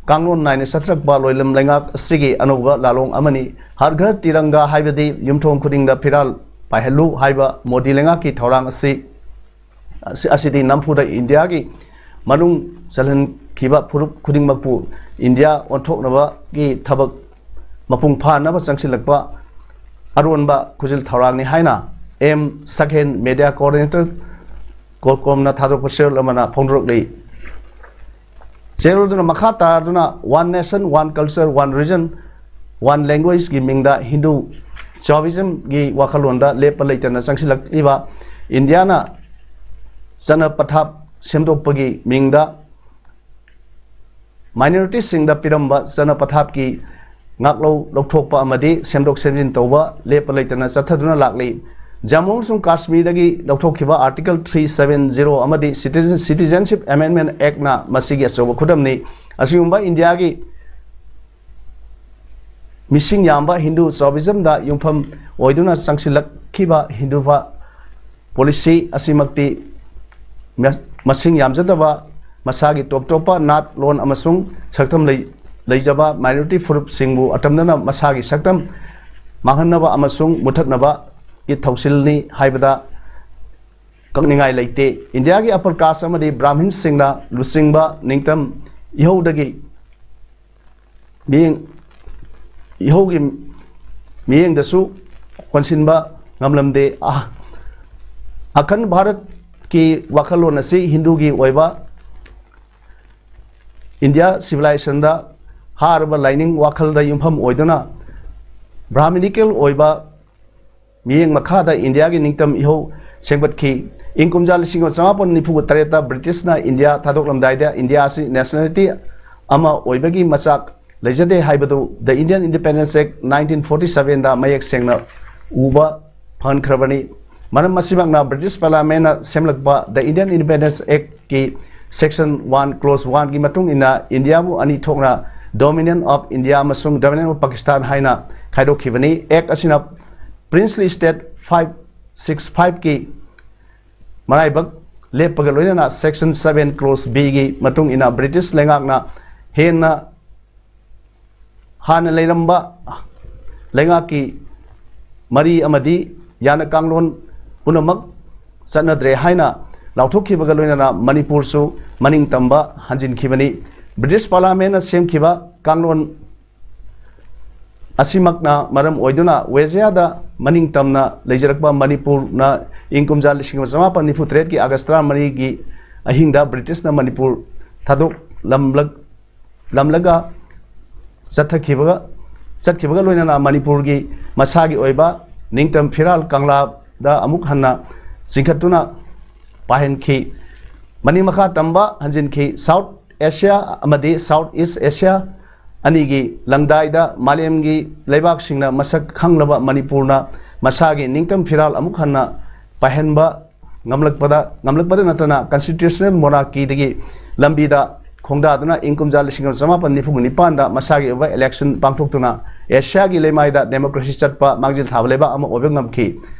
ꯀꯥꯡꯂꯣꯟ ꯅꯥꯏꯅ ꯆꯠꯊꯔꯛꯄ ꯂꯣꯏꯂꯝ ꯂꯩꯉꯥꯛ ꯑꯁꯤꯒꯤ ꯑꯅꯧꯕ ꯂꯥꯂꯣꯡ ꯑꯃꯅꯤ꯫ ꯍꯔ ꯘꯔ ꯇꯤꯔꯪꯒꯥ ꯍꯥꯏꯕꯗꯤ ꯌꯨꯝꯊꯣꯡ ꯈꯨꯗꯤꯡꯗ ꯐꯤꯔꯥꯜ ꯄꯥꯏꯍꯜꯂꯨ ꯍꯥꯏꯕ ꯃꯣꯗꯤ ꯂꯩꯉꯥꯛꯀꯤ ꯊꯧꯔꯥꯡ ꯑꯁꯤ, ꯑꯁꯤ, ꯑꯁꯤꯗꯤ ꯅꯝꯐꯨꯗ ꯏꯟꯗꯤꯌꯥꯒꯤ ꯃꯅꯨꯡ ꯆꯜꯍꯟꯈꯤꯕ ꯐꯨꯔꯨꯞ ꯈꯨꯗꯤꯡꯃꯛꯄꯨ ꯏꯟꯗꯤꯌꯥ ꯑꯣꯟꯊꯣꯛꯅꯕꯒꯤ ꯊꯕꯛ ꯃꯄꯨꯡ ꯐꯥꯅꯕ ꯆꯪꯁꯤꯜꯂꯛꯄ ꯑꯔꯣꯟꯕ ꯈꯨꯖꯤꯜ ꯊꯧꯔꯥꯡꯅꯤ ꯍꯥꯏꯅ ꯑꯦꯝ ꯁꯛꯍꯦꯟ, ꯃꯦꯗꯤꯌꯥ ꯀꯣꯑꯣꯔꯗꯤꯅꯦꯇꯔ, ꯀꯣꯔꯀꯣꯝꯅ ꯊꯥꯗꯣꯔꯛꯄ ꯆꯦꯔꯣꯜ ꯑꯃꯅ ꯐꯣꯡꯗꯣꯔꯛꯂꯤ꯫ ꯆꯦꯔꯣꯜꯗꯨꯅ ꯃꯈꯥ ꯇꯥꯗꯨꯅ One Nation, One Culture, One Region, One Languageꯀꯤ ꯃꯤꯡꯗ ꯍꯤꯟꯗꯨ ꯆꯥꯎꯕꯤꯖꯝꯒꯤ ꯋꯥꯈꯜꯂꯣꯟꯗ ꯂꯦꯞꯄ ꯂꯩꯇꯅ ꯆꯪꯁꯤꯜꯂꯛꯂꯤꯕ ꯏꯟꯗꯤꯌꯥꯅ ꯆꯠꯅ ꯄꯊꯥꯞ ꯁꯦꯝꯗꯣꯛꯄꯒꯤ ꯃꯤꯡꯗ ꯃꯥꯏꯅꯣꯔꯤꯇꯤꯁꯤꯡꯗ ꯄꯤꯔꯝꯕ ꯆꯠꯅ ꯄꯊꯥꯞꯀꯤ ꯉꯥꯛꯂꯧ ꯂꯧꯊꯣꯛꯄ ꯑꯃꯗꯤ ꯁꯦꯝꯗꯣꯛ ꯁꯦꯝꯖꯤꯟ ꯇꯧꯕ ꯂꯦꯞꯄ ꯂꯩꯇꯅ ꯆꯠꯊꯗꯨꯅ ꯂꯥꯛꯂꯤ꯫ ꯖꯝꯃꯨ ꯑꯃꯁꯨꯡ ꯀꯥꯁꯃꯤꯔꯗꯒꯤ ꯂꯧꯊꯣꯛꯈꯤꯕ Article three seven zero ꯑꯃꯗꯤ Citizen-, Citizenship Amendment Actꯅ ꯃꯁꯤꯒꯤ ꯑꯆꯧꯕ ꯈꯨꯗꯝꯅꯤ꯫ ꯑꯁꯤꯒꯨꯝꯕ ꯏꯟꯗꯤꯌꯥꯒꯤ ꯃꯤꯁꯤꯡ ꯌꯥꯝꯕ ꯍꯤꯟꯗꯨ ꯆꯥꯎꯕꯤꯖꯝꯗ ꯌꯨꯝꯐꯝ ꯑꯣꯏꯗꯨꯅ ꯆꯪꯁꯤꯜꯂꯛꯈꯤꯕ ꯍꯤꯟꯗꯨꯐꯥ ꯄꯣꯂꯤꯁꯤ ꯑꯁꯤꯃꯛꯇꯤ ꯃ-, ꯃꯁꯤꯡ ꯌꯥꯝꯖꯗꯕ ꯃꯁꯥꯒꯤ ꯇꯣꯞ ꯇꯣꯞꯄ ꯅꯥꯠ, ꯂꯣꯟ ꯑꯃꯁꯨꯡ ꯁꯛꯇꯝ ꯂꯩ-, ꯂꯩꯖꯕ minority ꯐꯨꯔꯨꯞꯁꯤꯡꯕꯨ ꯑꯇꯝꯅꯅ ꯃꯁꯥꯒꯤ ꯁꯛꯇꯝ ꯃꯥꯡꯍꯟꯅꯕ ꯑꯃꯁꯨꯡ ꯃꯨꯊꯠꯅꯕꯒꯤ ꯊꯧꯁꯤꯜꯅꯤ ꯍꯥꯏꯕꯗ ꯀꯛꯅꯤꯡꯉꯥꯏ ꯂꯩꯇꯦ꯫ ꯏꯟꯗꯤꯌꯥꯒꯤ upper caste ꯑꯃꯗꯤ ꯕ꯭ꯔꯥꯍꯃꯤꯟꯁꯤꯡꯅ ꯂꯨꯆꯤꯡꯕ ꯅꯤꯡꯇꯝ ꯏꯍꯧꯗꯒꯤ ꯃꯤꯠꯌꯦꯡ, ꯏꯍꯧꯒꯤ ꯃꯤꯠꯌꯦꯡꯗꯁꯨ ꯀꯣꯟꯁꯤꯟꯕ ꯉꯝꯂꯝꯗꯦ꯫ ꯑ-, ꯑꯈꯟ ꯚꯥꯔꯠꯀꯤ ꯋꯥꯈꯜꯂꯣꯟ ꯑꯁꯤ ꯍꯤꯟꯗꯨꯒꯤ ꯑꯣꯏꯕ ꯏꯟꯗꯤꯌꯥ civilizationꯗ ꯍꯥꯔꯕ ꯂꯥꯏꯅꯤꯡ ꯋꯥꯈꯜꯗ ꯌꯨꯝꯐꯝ ꯑꯣꯏꯗꯨꯅ ꯕ꯭ꯔꯥꯍꯃꯤꯅꯤꯀꯦꯜ ꯑꯣꯏꯕ ꯃꯤꯠꯌꯦꯡ ꯃꯈꯥꯗ ꯏꯟꯗꯤꯌꯥꯒꯤ ꯅꯤꯡꯇꯝ ꯏꯍꯧ ꯁꯦꯝꯒꯠꯈꯤ꯫ ꯏꯪ ꯀꯨꯝꯖꯥ ꯂꯤꯁꯤꯡ ꯑꯃ ꯆꯃꯥꯄꯟ ꯅꯤꯐꯨ ꯇꯔꯦꯠꯇ ꯕ꯭ꯔꯤꯇꯤꯁꯅ ꯏꯟꯗꯤꯌꯥ ꯊꯥꯗꯣꯛꯂꯝꯗꯥꯏꯗ ꯏꯟꯗꯤꯌꯥ ꯑꯁꯤ nationality ꯑꯃ ꯑꯣꯏꯕꯒꯤ ꯃꯆꯥꯛ ꯂꯩꯖꯗꯦ ꯍꯥꯏꯕꯗꯨ The Indian Independence Act nineteen forty sevenꯗ ꯃꯌꯦꯛ ꯁꯦꯡꯅ ꯎꯕ ꯐꯪꯍꯟꯈ꯭ꯔꯕꯅꯤ꯫ ꯃꯔꯝ ꯑꯁꯤꯃꯛꯅ ꯕ꯭ꯔꯤꯇꯤꯁ ꯄꯥꯔꯂꯤꯌꯥꯃꯦꯟꯅ ꯁꯦꯝꯂꯛꯄ The Indian Independence Actꯀꯤ section one clause oneꯒꯤ ꯃꯇꯨꯡ ꯏꯟꯅ ꯏꯟꯗꯤꯌꯥꯕꯨ ꯑꯅꯤ ꯊꯣꯛꯅ Dominion of India ꯑꯃꯁꯨꯡ Dominion of Pakistan ꯍꯥꯏꯅ ꯈꯥꯏꯗꯣꯛꯈꯤꯕꯅꯤ꯫ Act ꯑꯁꯤꯅ princely state five six fiveꯀꯤ ꯃꯔꯥꯏꯕꯛ ꯂꯦꯞꯄꯒ ꯂꯣꯏꯅꯅ section seven clause Bꯒꯤ ꯃꯇꯨꯡ ꯏꯟꯅ ꯕ꯭ꯔꯤꯇꯤꯁ ꯂꯩꯉꯥꯛꯅ ꯍꯦꯟꯅ ꯍꯥꯟꯅ ꯂꯩꯔꯝꯕ ꯂꯩꯉꯥꯛꯀꯤ ꯃꯔꯤ ꯑꯃꯗꯤ ꯌꯥꯅ ꯀꯥꯡꯂꯣꯟ ꯄꯨꯝꯅꯃꯛ ꯆꯠꯅꯗ꯭ꯔꯦ ꯍꯥꯏꯅ ꯂꯥꯎꯊꯣꯛꯈꯤꯕꯒ ꯂꯣꯏꯅꯅ ꯃꯅꯤꯄꯨꯔꯁꯨ ꯃꯅꯤꯡ ꯇꯝꯕ ꯍꯟꯖꯤꯟꯈꯤꯕꯅꯤ꯫ ꯕ꯭ꯔꯤꯇꯤꯁ ꯄꯥꯔꯂꯤꯌꯥꯃꯦꯟꯅ ꯁꯦꯝꯈꯤꯕ ꯀꯥꯡꯂꯣꯟ ꯑꯁꯤꯃꯛꯅ ꯃꯔꯝ ꯑꯣꯏꯗꯨꯅ ꯋꯦꯖꯌꯥꯗ ꯃꯅꯤꯡ ꯇꯝꯅ ꯂꯩꯖꯔꯛꯄ ꯃꯅꯤꯄꯨꯔꯅ ꯏꯪ ꯀꯨꯝꯖꯥ ꯂꯤꯁꯤꯡ ꯑꯃ ꯆꯃꯥꯄꯟ ꯅꯤꯐꯨ ꯇꯔꯦꯠꯀꯤ ꯑꯥꯒꯁ ꯇꯔꯥꯃꯔꯤꯒꯤ ꯑꯍꯤꯡꯗ ꯕ꯭ꯔꯤꯇꯤꯁꯅ ꯃꯅꯤꯄꯨꯔ ꯊꯥꯗꯣꯛꯂꯝꯂꯛ-, ꯂꯝꯂꯒ ꯆꯠꯊꯈꯤꯕꯒ, ꯆꯠꯈꯤꯕꯒ ꯂꯣꯏꯅꯅ ꯃꯅꯤꯄꯨꯔꯒꯤ ꯃꯁꯥꯒꯤ ꯑꯣꯏꯕ ꯅꯤꯡꯇꯝ ꯐꯤꯔꯥꯜ ꯀꯪꯂꯥꯗ ꯑꯃꯨꯛ ꯍꯟꯅ ꯆꯤꯡꯈꯠꯇꯨꯅ ꯄꯥꯏꯍꯟꯈꯤ꯫ ꯃꯅꯤꯡ ꯃꯈꯥ ꯇꯝꯕ ꯍꯟꯖꯤꯟꯈꯤ꯫ South Asia ꯑꯃꯗꯤ South East Asia ꯑꯅꯤꯒꯤ ꯂꯪꯗꯥꯏꯗ ꯃꯥꯂꯦꯝꯒꯤ ꯂꯩꯕꯥꯛꯁꯤꯡꯅ ꯃꯁꯛ ꯈꯪꯂꯕ ꯃꯅꯤꯄꯨꯔꯅ ꯃꯁꯥꯒꯤ ꯅꯤꯡꯇꯝ ꯐꯤꯔꯥꯜ ꯑꯃꯨꯛ ꯍꯟꯅ ꯄꯥꯏꯍꯟꯕ ꯉꯝꯂꯛꯄꯗ, ꯉꯝꯂꯛꯄꯗ ꯅꯠꯇꯅ constitutional monarchyꯗꯒꯤ ꯂꯝꯕꯤꯗ ꯈꯣꯡꯗꯥꯗꯨꯅ ꯏꯪ ꯀꯨꯝꯖꯥ ꯂꯤꯁꯤꯡ ꯑꯃ ꯆꯃꯥꯄꯟ ꯅꯤꯐꯨ ꯅꯤꯄꯥꯟꯗ ꯃꯁꯥꯒꯤ ꯑꯣꯏꯕ election ꯄꯥꯡꯊꯣꯛꯇꯨꯅ ꯑꯦꯁꯤꯌꯥꯒꯤ ꯂꯩꯃꯥꯏꯗ democracy ꯆꯠꯄ ꯃꯥꯡꯖꯤꯜ ꯊꯥꯕ ꯂꯩꯕꯥꯛ ꯑꯃ ꯑꯣꯏꯕ ꯉꯝꯈꯤ꯫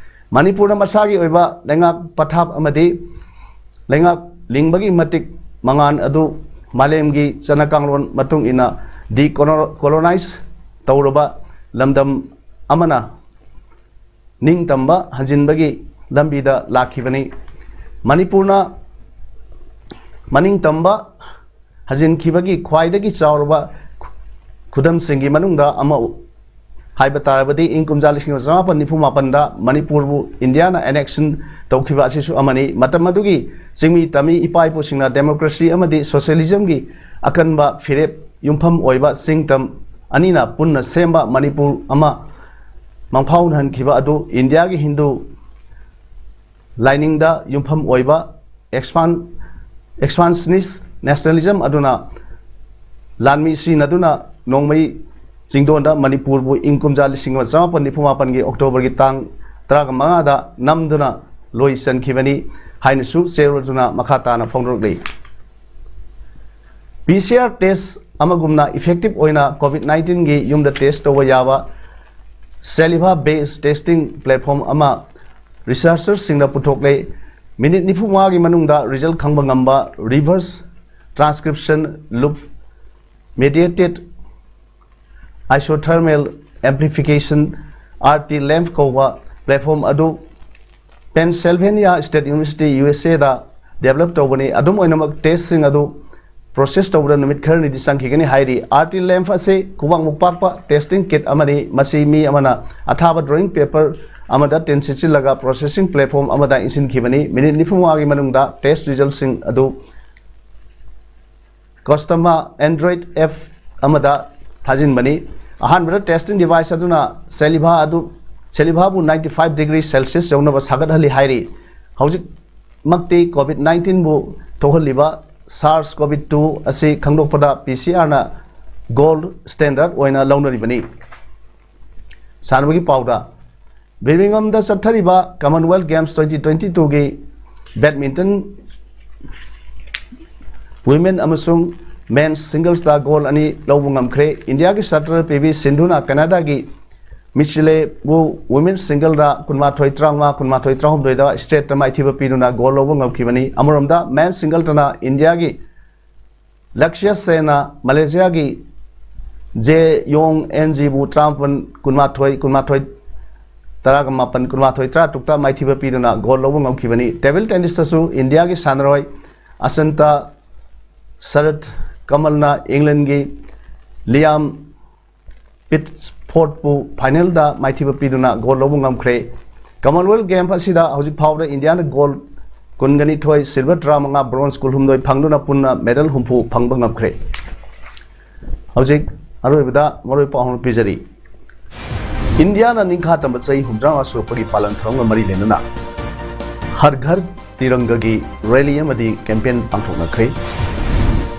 ꯃꯅꯤꯄꯨꯔꯅ ꯃꯁꯥꯒꯤ ꯑꯣꯏꯕ ꯂꯩꯉꯥꯛ ꯄꯊꯥꯞ ꯑꯃꯗꯤ ꯂꯩꯉꯥꯛ ꯂꯤꯡꯕꯒꯤ ꯃꯇꯤꯛ ꯃꯉꯥꯜ ꯑꯗꯨ ꯃꯥꯂꯦꯝꯒꯤ ꯆꯠꯅ ꯀꯥꯡꯂꯣꯟ ꯃꯇꯨꯡ ꯏꯟꯅ ꯗꯤꯀꯣꯂꯣꯅꯥꯏꯖ ꯇꯧꯔꯕ ꯂꯝꯗꯝ ꯑꯃꯅ ꯅꯤꯡꯇꯝꯕ ꯍꯟꯖꯤꯟꯕꯒꯤ ꯂꯝꯕꯤꯗ ꯂꯥꯛꯈꯤꯕꯅꯤ꯫ ꯃꯅꯤꯄꯨꯔꯅ ꯃꯅꯤꯡꯇꯝꯕ ꯍꯟꯖꯤꯟꯈꯤꯕꯒꯤ ꯈ꯭ꯋꯥꯏꯗꯒꯤ ꯆꯥꯎꯔꯕ ꯈꯨꯗꯝꯁꯤꯡꯒꯤ ꯃꯅꯨꯡꯗ ꯑꯃ ꯍꯥꯏꯕ ꯇꯥꯔꯕꯗꯤ, ꯏꯪ ꯀꯨꯝꯖꯥ ꯂꯤꯁꯤꯡ ꯑꯃ ꯆꯃꯥꯄꯟ ꯅꯤꯐꯨ ꯃꯥꯄꯟꯗ ꯃꯅꯤꯄꯨꯔꯕꯨ ꯏꯟꯗꯤꯌꯥꯅ ꯑꯦꯅꯦꯛꯁꯟ ꯇꯧꯈꯤꯕ ꯑꯁꯤꯁꯨ ꯑꯃꯅꯤ꯫ ꯃꯇꯝ ꯑꯗꯨꯒꯤ ꯆꯤꯡꯃꯤ ꯇꯝꯃꯤ ꯏꯄꯥ ꯏꯄꯨꯁꯤꯡꯅ ꯗꯦꯃꯣꯀ꯭ꯔꯦꯁꯤ ꯑꯃꯗꯤ ꯁꯣꯁꯤꯌꯦꯂꯤꯖꯝꯒꯤ ꯑꯀꯟꯕ ꯐꯤꯔꯦꯞ ꯌꯨꯝꯐꯝ ꯑꯣꯏꯕ ꯆꯤꯡ ꯇꯝ ꯑꯅꯤꯅ ꯄꯨꯟꯅ ꯁꯦꯝꯕ ꯃꯅꯤꯄꯨꯔ ꯑꯃ ꯃꯪꯐꯥꯎꯅꯍꯟꯈꯤꯕ ꯑꯗꯨ ꯏꯟꯗꯤꯌꯥꯒꯤ ꯍꯤꯟꯗꯨ ꯂꯥꯏꯅꯤꯡꯗ ꯌꯨꯝꯐꯝ ꯑꯣꯏꯕ ꯑꯦꯛꯁꯄꯥꯟ ꯑꯦꯛꯁꯄꯥꯟꯁꯅꯤꯁ ꯅꯦꯁꯅꯦꯂꯤꯖꯝ ꯑꯗꯨꯅ ꯂꯥꯟꯃꯤ ꯁꯤꯖꯤꯟꯅꯗꯨꯅ ꯅꯣꯡꯃꯩ ꯆꯤꯡꯗꯣꯟꯗ ꯃꯅꯤꯄꯨꯔꯕꯨ ꯏꯪ ꯀꯨꯝꯖꯥ ꯂꯤꯁꯤꯡ ꯑꯃ ꯆꯃꯥꯄꯟ ꯅꯤꯐꯨ ꯃꯥꯄꯟꯒꯤ ꯑꯣꯛꯇꯣꯕꯔꯒꯤ ꯇꯥꯡ ꯇꯔꯥꯃꯉꯥꯗ ꯅꯝꯗꯨꯅ ꯂꯣꯏ ꯆꯟꯈꯤꯕꯅꯤ ꯍꯥꯏꯅꯁꯨ ꯆꯦꯔꯣꯜꯗꯨꯅ ꯃꯈꯥ ꯇꯥꯅ ꯐꯣꯡꯗꯣꯔꯛꯂꯤ꯫ ꯄꯤ ꯁꯤ ꯑꯥꯔ ꯇꯦꯁ ꯑꯃꯒꯨꯝꯅ ꯏꯐꯦꯛꯇꯤꯚ ꯑꯣꯏꯅ ꯀꯣꯚꯤꯗ ꯅꯥꯏꯟꯇꯤꯟꯒꯤ ꯌꯨꯝꯗ ꯇꯦꯁ ꯇꯧꯕ ꯌꯥꯕ ꯁꯦꯂꯤꯚꯥ ꯕꯦꯁ ꯇꯦꯁꯇꯤꯡ ꯄ꯭ꯂꯦꯠꯐꯣꯝ ꯑꯃ ꯔꯤꯁꯔꯆꯔꯁꯤꯡꯅ ꯄꯨꯊꯣꯛꯂꯦ꯫ ꯃꯤꯅꯤꯠ ꯅꯤꯐꯨ ꯃꯉꯥꯒꯤ ꯃꯅꯨꯡꯗ ꯔꯤꯖꯜ ꯈꯪꯕ ꯉꯝꯕ reverse transcription loop mediated isothermal amplification, R T lamp ꯀꯧꯕ ꯄ꯭ꯂꯦꯠꯐꯣꯝ ꯑꯗꯨ Pennsylvania state university, U S ꯑꯦꯗ ꯗꯦꯕꯂꯞ ꯇꯧꯕꯅꯤ꯫ ꯑꯗꯨꯝ ꯑꯣꯏꯅꯃꯛ, ꯇꯦꯁꯁꯤꯡ ꯑꯗꯨ ꯄ꯭ꯔꯣꯁꯦꯁ ꯇꯧꯕꯗ ꯅꯨꯃꯤꯠ ꯈꯔꯅꯤꯗꯤ ꯆꯪꯈꯤꯒꯅꯤ ꯍꯥꯏꯔꯤ꯫ ꯑꯥꯔ ꯇꯤ ꯂꯦꯝꯞ ꯑꯁꯤ ꯈꯨꯕꯥꯛꯃꯨꯛ ꯄꯥꯛꯄ ꯇꯦꯁꯇꯤꯡ ꯀꯤꯠ ꯑꯃꯅꯤ꯫ ꯃꯁꯤ ꯃꯤ ꯑꯃꯅ ꯑꯊꯥꯕ ꯗ꯭ꯔꯣꯌꯤꯡ ꯄꯦꯄꯔ ꯑꯃꯗ ꯇꯤꯟ ꯁꯤꯠꯆꯤꯜꯂꯒ ꯄ꯭ꯔꯣꯁꯦꯁꯤꯡ ꯄ꯭ꯂꯦꯠꯐꯣꯝ ꯑꯃꯗ ꯏꯟꯁꯤꯟꯈꯤꯕꯅꯤ꯫ ꯃꯤꯅꯤꯠ ꯅꯤꯐꯨ ꯃꯉꯥꯒꯤ ꯃꯅꯨꯡꯗ ꯇꯦꯁ ꯔꯤꯖꯜꯁꯤꯡ ꯑꯗꯨ ꯀꯁꯇꯃꯔ ꯑꯦꯟꯗ꯭ꯔꯣꯏꯗ ꯑꯦꯞ ꯑꯃꯗ ꯊꯥꯖꯤꯟꯕꯅꯤ꯫ ꯑꯍꯥꯟꯕꯗ ꯇꯦꯁꯇꯤꯡ ꯗꯤꯚꯥꯏꯁ ꯑꯗꯨꯅ ꯁꯦꯂꯤꯚꯥ ꯑꯗꯨ, ꯁꯦꯂꯤꯚꯥꯕꯨ ꯅꯥꯏꯟꯇꯤ ꯐꯥꯏꯚ ꯗꯤꯒ꯭ꯔꯤ ꯁꯦꯜꯁꯤꯌꯁ ꯌꯧꯅꯕ ꯁꯥꯒꯠꯍꯜꯂꯤ ꯍꯥꯏꯔꯤ꯫ ꯍꯧꯖꯤꯛꯃꯛꯇꯤ ꯀꯣꯚꯤꯗ ꯅꯥꯏꯟꯇꯤꯟꯕꯨ ꯊꯣꯛꯍꯜꯂꯤꯕ ꯁꯥꯔꯁ ꯀꯣꯚꯤꯗ ꯇꯨ ꯑꯁꯤ ꯈꯪꯗꯣꯛꯄꯗ ꯄꯤ ꯁꯤ ꯑꯥꯔꯅ ꯒꯣꯜꯗ ꯁ꯭ꯇꯦꯟꯗꯔꯗ ꯑꯣꯏꯅ ꯂꯧꯅꯔꯤꯕꯅꯤ꯫ ꯁꯥꯟꯅꯕꯒꯤ ꯄꯥꯎꯗ, ꯕꯤꯔꯃꯤꯡꯍꯝꯗ ꯆꯠꯊꯔꯤꯕ ꯀꯃꯟꯋꯦꯜꯊ ꯒꯦꯝꯁ ꯇ꯭ꯋꯦꯟꯇꯤ ꯇ꯭ꯋꯦꯟꯇꯤ ꯇꯨꯒꯤ ꯕꯦꯗꯃꯤꯟꯇꯟ ꯋꯤꯃꯦꯟ ꯑꯃꯁꯨꯡ ꯃꯦꯟꯁ ꯁꯤꯡꯒꯜꯁꯇ ꯒꯣꯜ ꯑꯅꯤ ꯂꯧꯕ ꯉꯝꯈ꯭ꯔꯦ꯫ ꯏꯟꯗꯤꯌꯥꯒꯤ ꯁꯇ꯭ꯔ ꯄꯤ ꯚꯤ ꯁꯤꯟꯙꯨꯅ ꯀꯅꯥꯗꯥꯒꯤ ꯃꯤꯆꯤꯂꯦꯕꯨ ꯋꯤꯃꯦꯟ ꯁꯤꯡꯒꯜꯗ ꯀꯨꯟꯃꯥꯊꯣꯏ ꯇꯔꯥꯃꯉꯥ, ꯀꯨꯟꯃꯥꯊꯣꯏ ꯇꯔꯥꯍꯨꯝꯗꯣꯏꯗ ꯁ꯭ꯇ꯭ꯔꯦꯠꯇ ꯃꯥꯏꯊꯤꯕ ꯄꯤꯗꯨꯅ ꯒꯣꯜ ꯂꯧꯕ ꯉꯝꯈꯤꯕꯅꯤ꯫ ꯑꯃꯔꯣꯝꯗ, ꯃꯦꯟ ꯁꯤꯡꯒꯜꯗꯅ ꯏꯟꯗꯤꯌꯥꯒꯤ ꯂꯛꯁ꯭ꯌ ꯁꯦꯟꯅ ꯃꯂꯦꯁꯤꯌꯥꯒꯤ ꯖꯦ ꯌꯣꯡ ꯑꯦꯟ ꯖꯤꯕꯨ ꯇꯔꯥꯃꯥꯄꯟ ꯀꯨꯟꯃꯥꯊꯣꯏ ꯀꯨꯟꯃꯥꯊꯣꯏ ꯇꯔꯥꯒ ꯃꯥꯄꯟ ꯀꯨꯟꯃꯥꯊꯣꯏ ꯇꯔꯥꯇꯔꯨꯛꯇ ꯃꯥꯏꯊꯤꯕ ꯄꯤꯗꯨꯅ ꯒꯣꯜ ꯂꯧꯕ ꯉꯝꯈꯤꯕꯅꯤ꯫ ꯇꯦꯕꯜ ꯇꯦꯅꯤꯁꯇꯁꯨ ꯏꯟꯗꯤꯌꯥꯒꯤ ꯁꯥꯟꯅꯔꯣꯏ ꯑꯁꯟꯇ ꯁꯔꯠ ꯀꯃꯜꯅ ꯏꯪꯂꯦꯟꯒꯤ ꯂꯤꯌꯥꯝ ꯄꯤꯠꯁꯐꯣꯔꯗꯄꯨ ꯐꯥꯏꯅꯦꯜꯗ ꯃꯥꯏꯊꯤꯕ ꯄꯤꯗꯨꯅ ꯒꯣꯜ ꯂꯧꯕ ꯉꯝꯈ꯭ꯔꯦ꯫ ꯀꯃꯟꯋꯦꯜꯊ ꯒꯦꯝ ꯑꯁꯤꯗ ꯍꯧꯖꯤꯛ ꯐꯥꯎꯕꯗ ꯏꯟꯗꯤꯌꯥꯅ ꯒꯣꯜ ꯀꯨꯟꯒ ꯅꯤꯊꯣꯏ, ꯁꯤꯜꯚꯔ ꯇꯔꯥꯃꯉꯥ, ꯕ꯭ꯔꯣꯟꯖ ꯀꯨꯟꯍꯨꯝꯗꯣꯏ ꯐꯪꯗꯨꯅ ꯄꯨꯟꯅ ꯃꯦꯗꯜ ꯍꯨꯝꯐꯨ ꯐꯪꯕ ꯉꯝꯈ꯭ꯔꯦ꯫ ꯍꯧꯖꯤꯛ ꯑꯔꯣꯏꯕꯗ ꯃꯔꯨꯑꯣꯏꯕ ꯄꯥꯎ ꯑꯃ ꯄꯤꯖꯔꯤ꯫ ꯏꯟꯗꯤꯌꯥꯅ ꯅꯤꯡꯈꯥ ꯇꯝꯕ ꯆꯍꯤ ꯍꯨꯝꯗ꯭ꯔꯥꯃꯉꯥ ꯁꯨꯔꯛꯄꯒꯤ ꯄꯥꯂꯟ ꯊꯧꯔꯝꯒ ꯃꯔꯤ ꯂꯩꯅꯅ ꯍꯔ ꯘꯔ ꯇꯤꯔꯪꯒꯒꯤ ꯔꯦꯂꯤ ꯑꯃꯗꯤ ꯀꯦꯝꯄꯦꯟ ꯄꯥꯡꯊꯣꯛꯅꯈ꯭ꯔꯦ꯫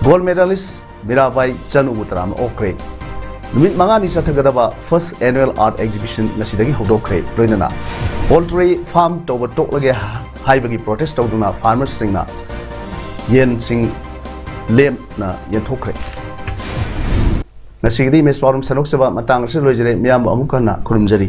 ꯒꯣꯜꯗ ꯃꯦꯗꯥꯂꯤꯁ ꯃꯤꯔꯥꯕꯥꯏ ꯆꯅꯨꯕꯨ ꯇꯔꯥ ꯑꯃ ꯑꯣꯛꯈ꯭ꯔꯦ꯫ ꯅꯨꯃꯤꯠ ꯃꯉꯥꯅꯤ ꯆꯠꯊꯒꯗꯕ ꯐꯥꯔꯁ ꯑꯦꯅꯨꯑꯦꯜ ꯑꯥꯔꯠ ꯑꯦꯛꯖꯤꯕꯤꯁꯟ ꯉꯁꯤꯗꯒꯤ ꯍꯧꯗꯣꯛꯈ꯭ꯔꯦ꯫ ꯂꯣꯏꯅꯅ ꯄꯣꯜꯇ꯭ꯔꯤ ꯐꯥꯔꯝ ꯇꯧꯕ ꯇꯣꯛꯂꯒꯦ ꯍꯥꯏꯕꯒꯤ ꯄ꯭ꯔꯣꯇꯦꯁ ꯇꯧꯗꯨꯅ ꯐꯥꯔꯃꯔꯁꯤꯡꯅ ꯌꯦꯟꯁꯤꯡ ꯂꯦꯝꯅ ꯌꯦꯟꯊꯣꯛꯈ꯭ꯔꯦ꯫ ꯉꯁꯤꯒꯤꯗꯤ ꯃꯦꯁ ꯄꯥꯎꯔꯝ ꯁꯟꯗꯣꯛꯆꯕ ꯃꯇꯥꯡ ꯑꯁꯤꯗ ꯂꯣꯏꯖꯔꯦ꯫ ꯃꯤꯌꯥꯝꯕꯨ ꯑꯃꯨꯛ ꯍꯟꯅ ꯈꯨꯔꯨꯝꯖꯔꯤ꯫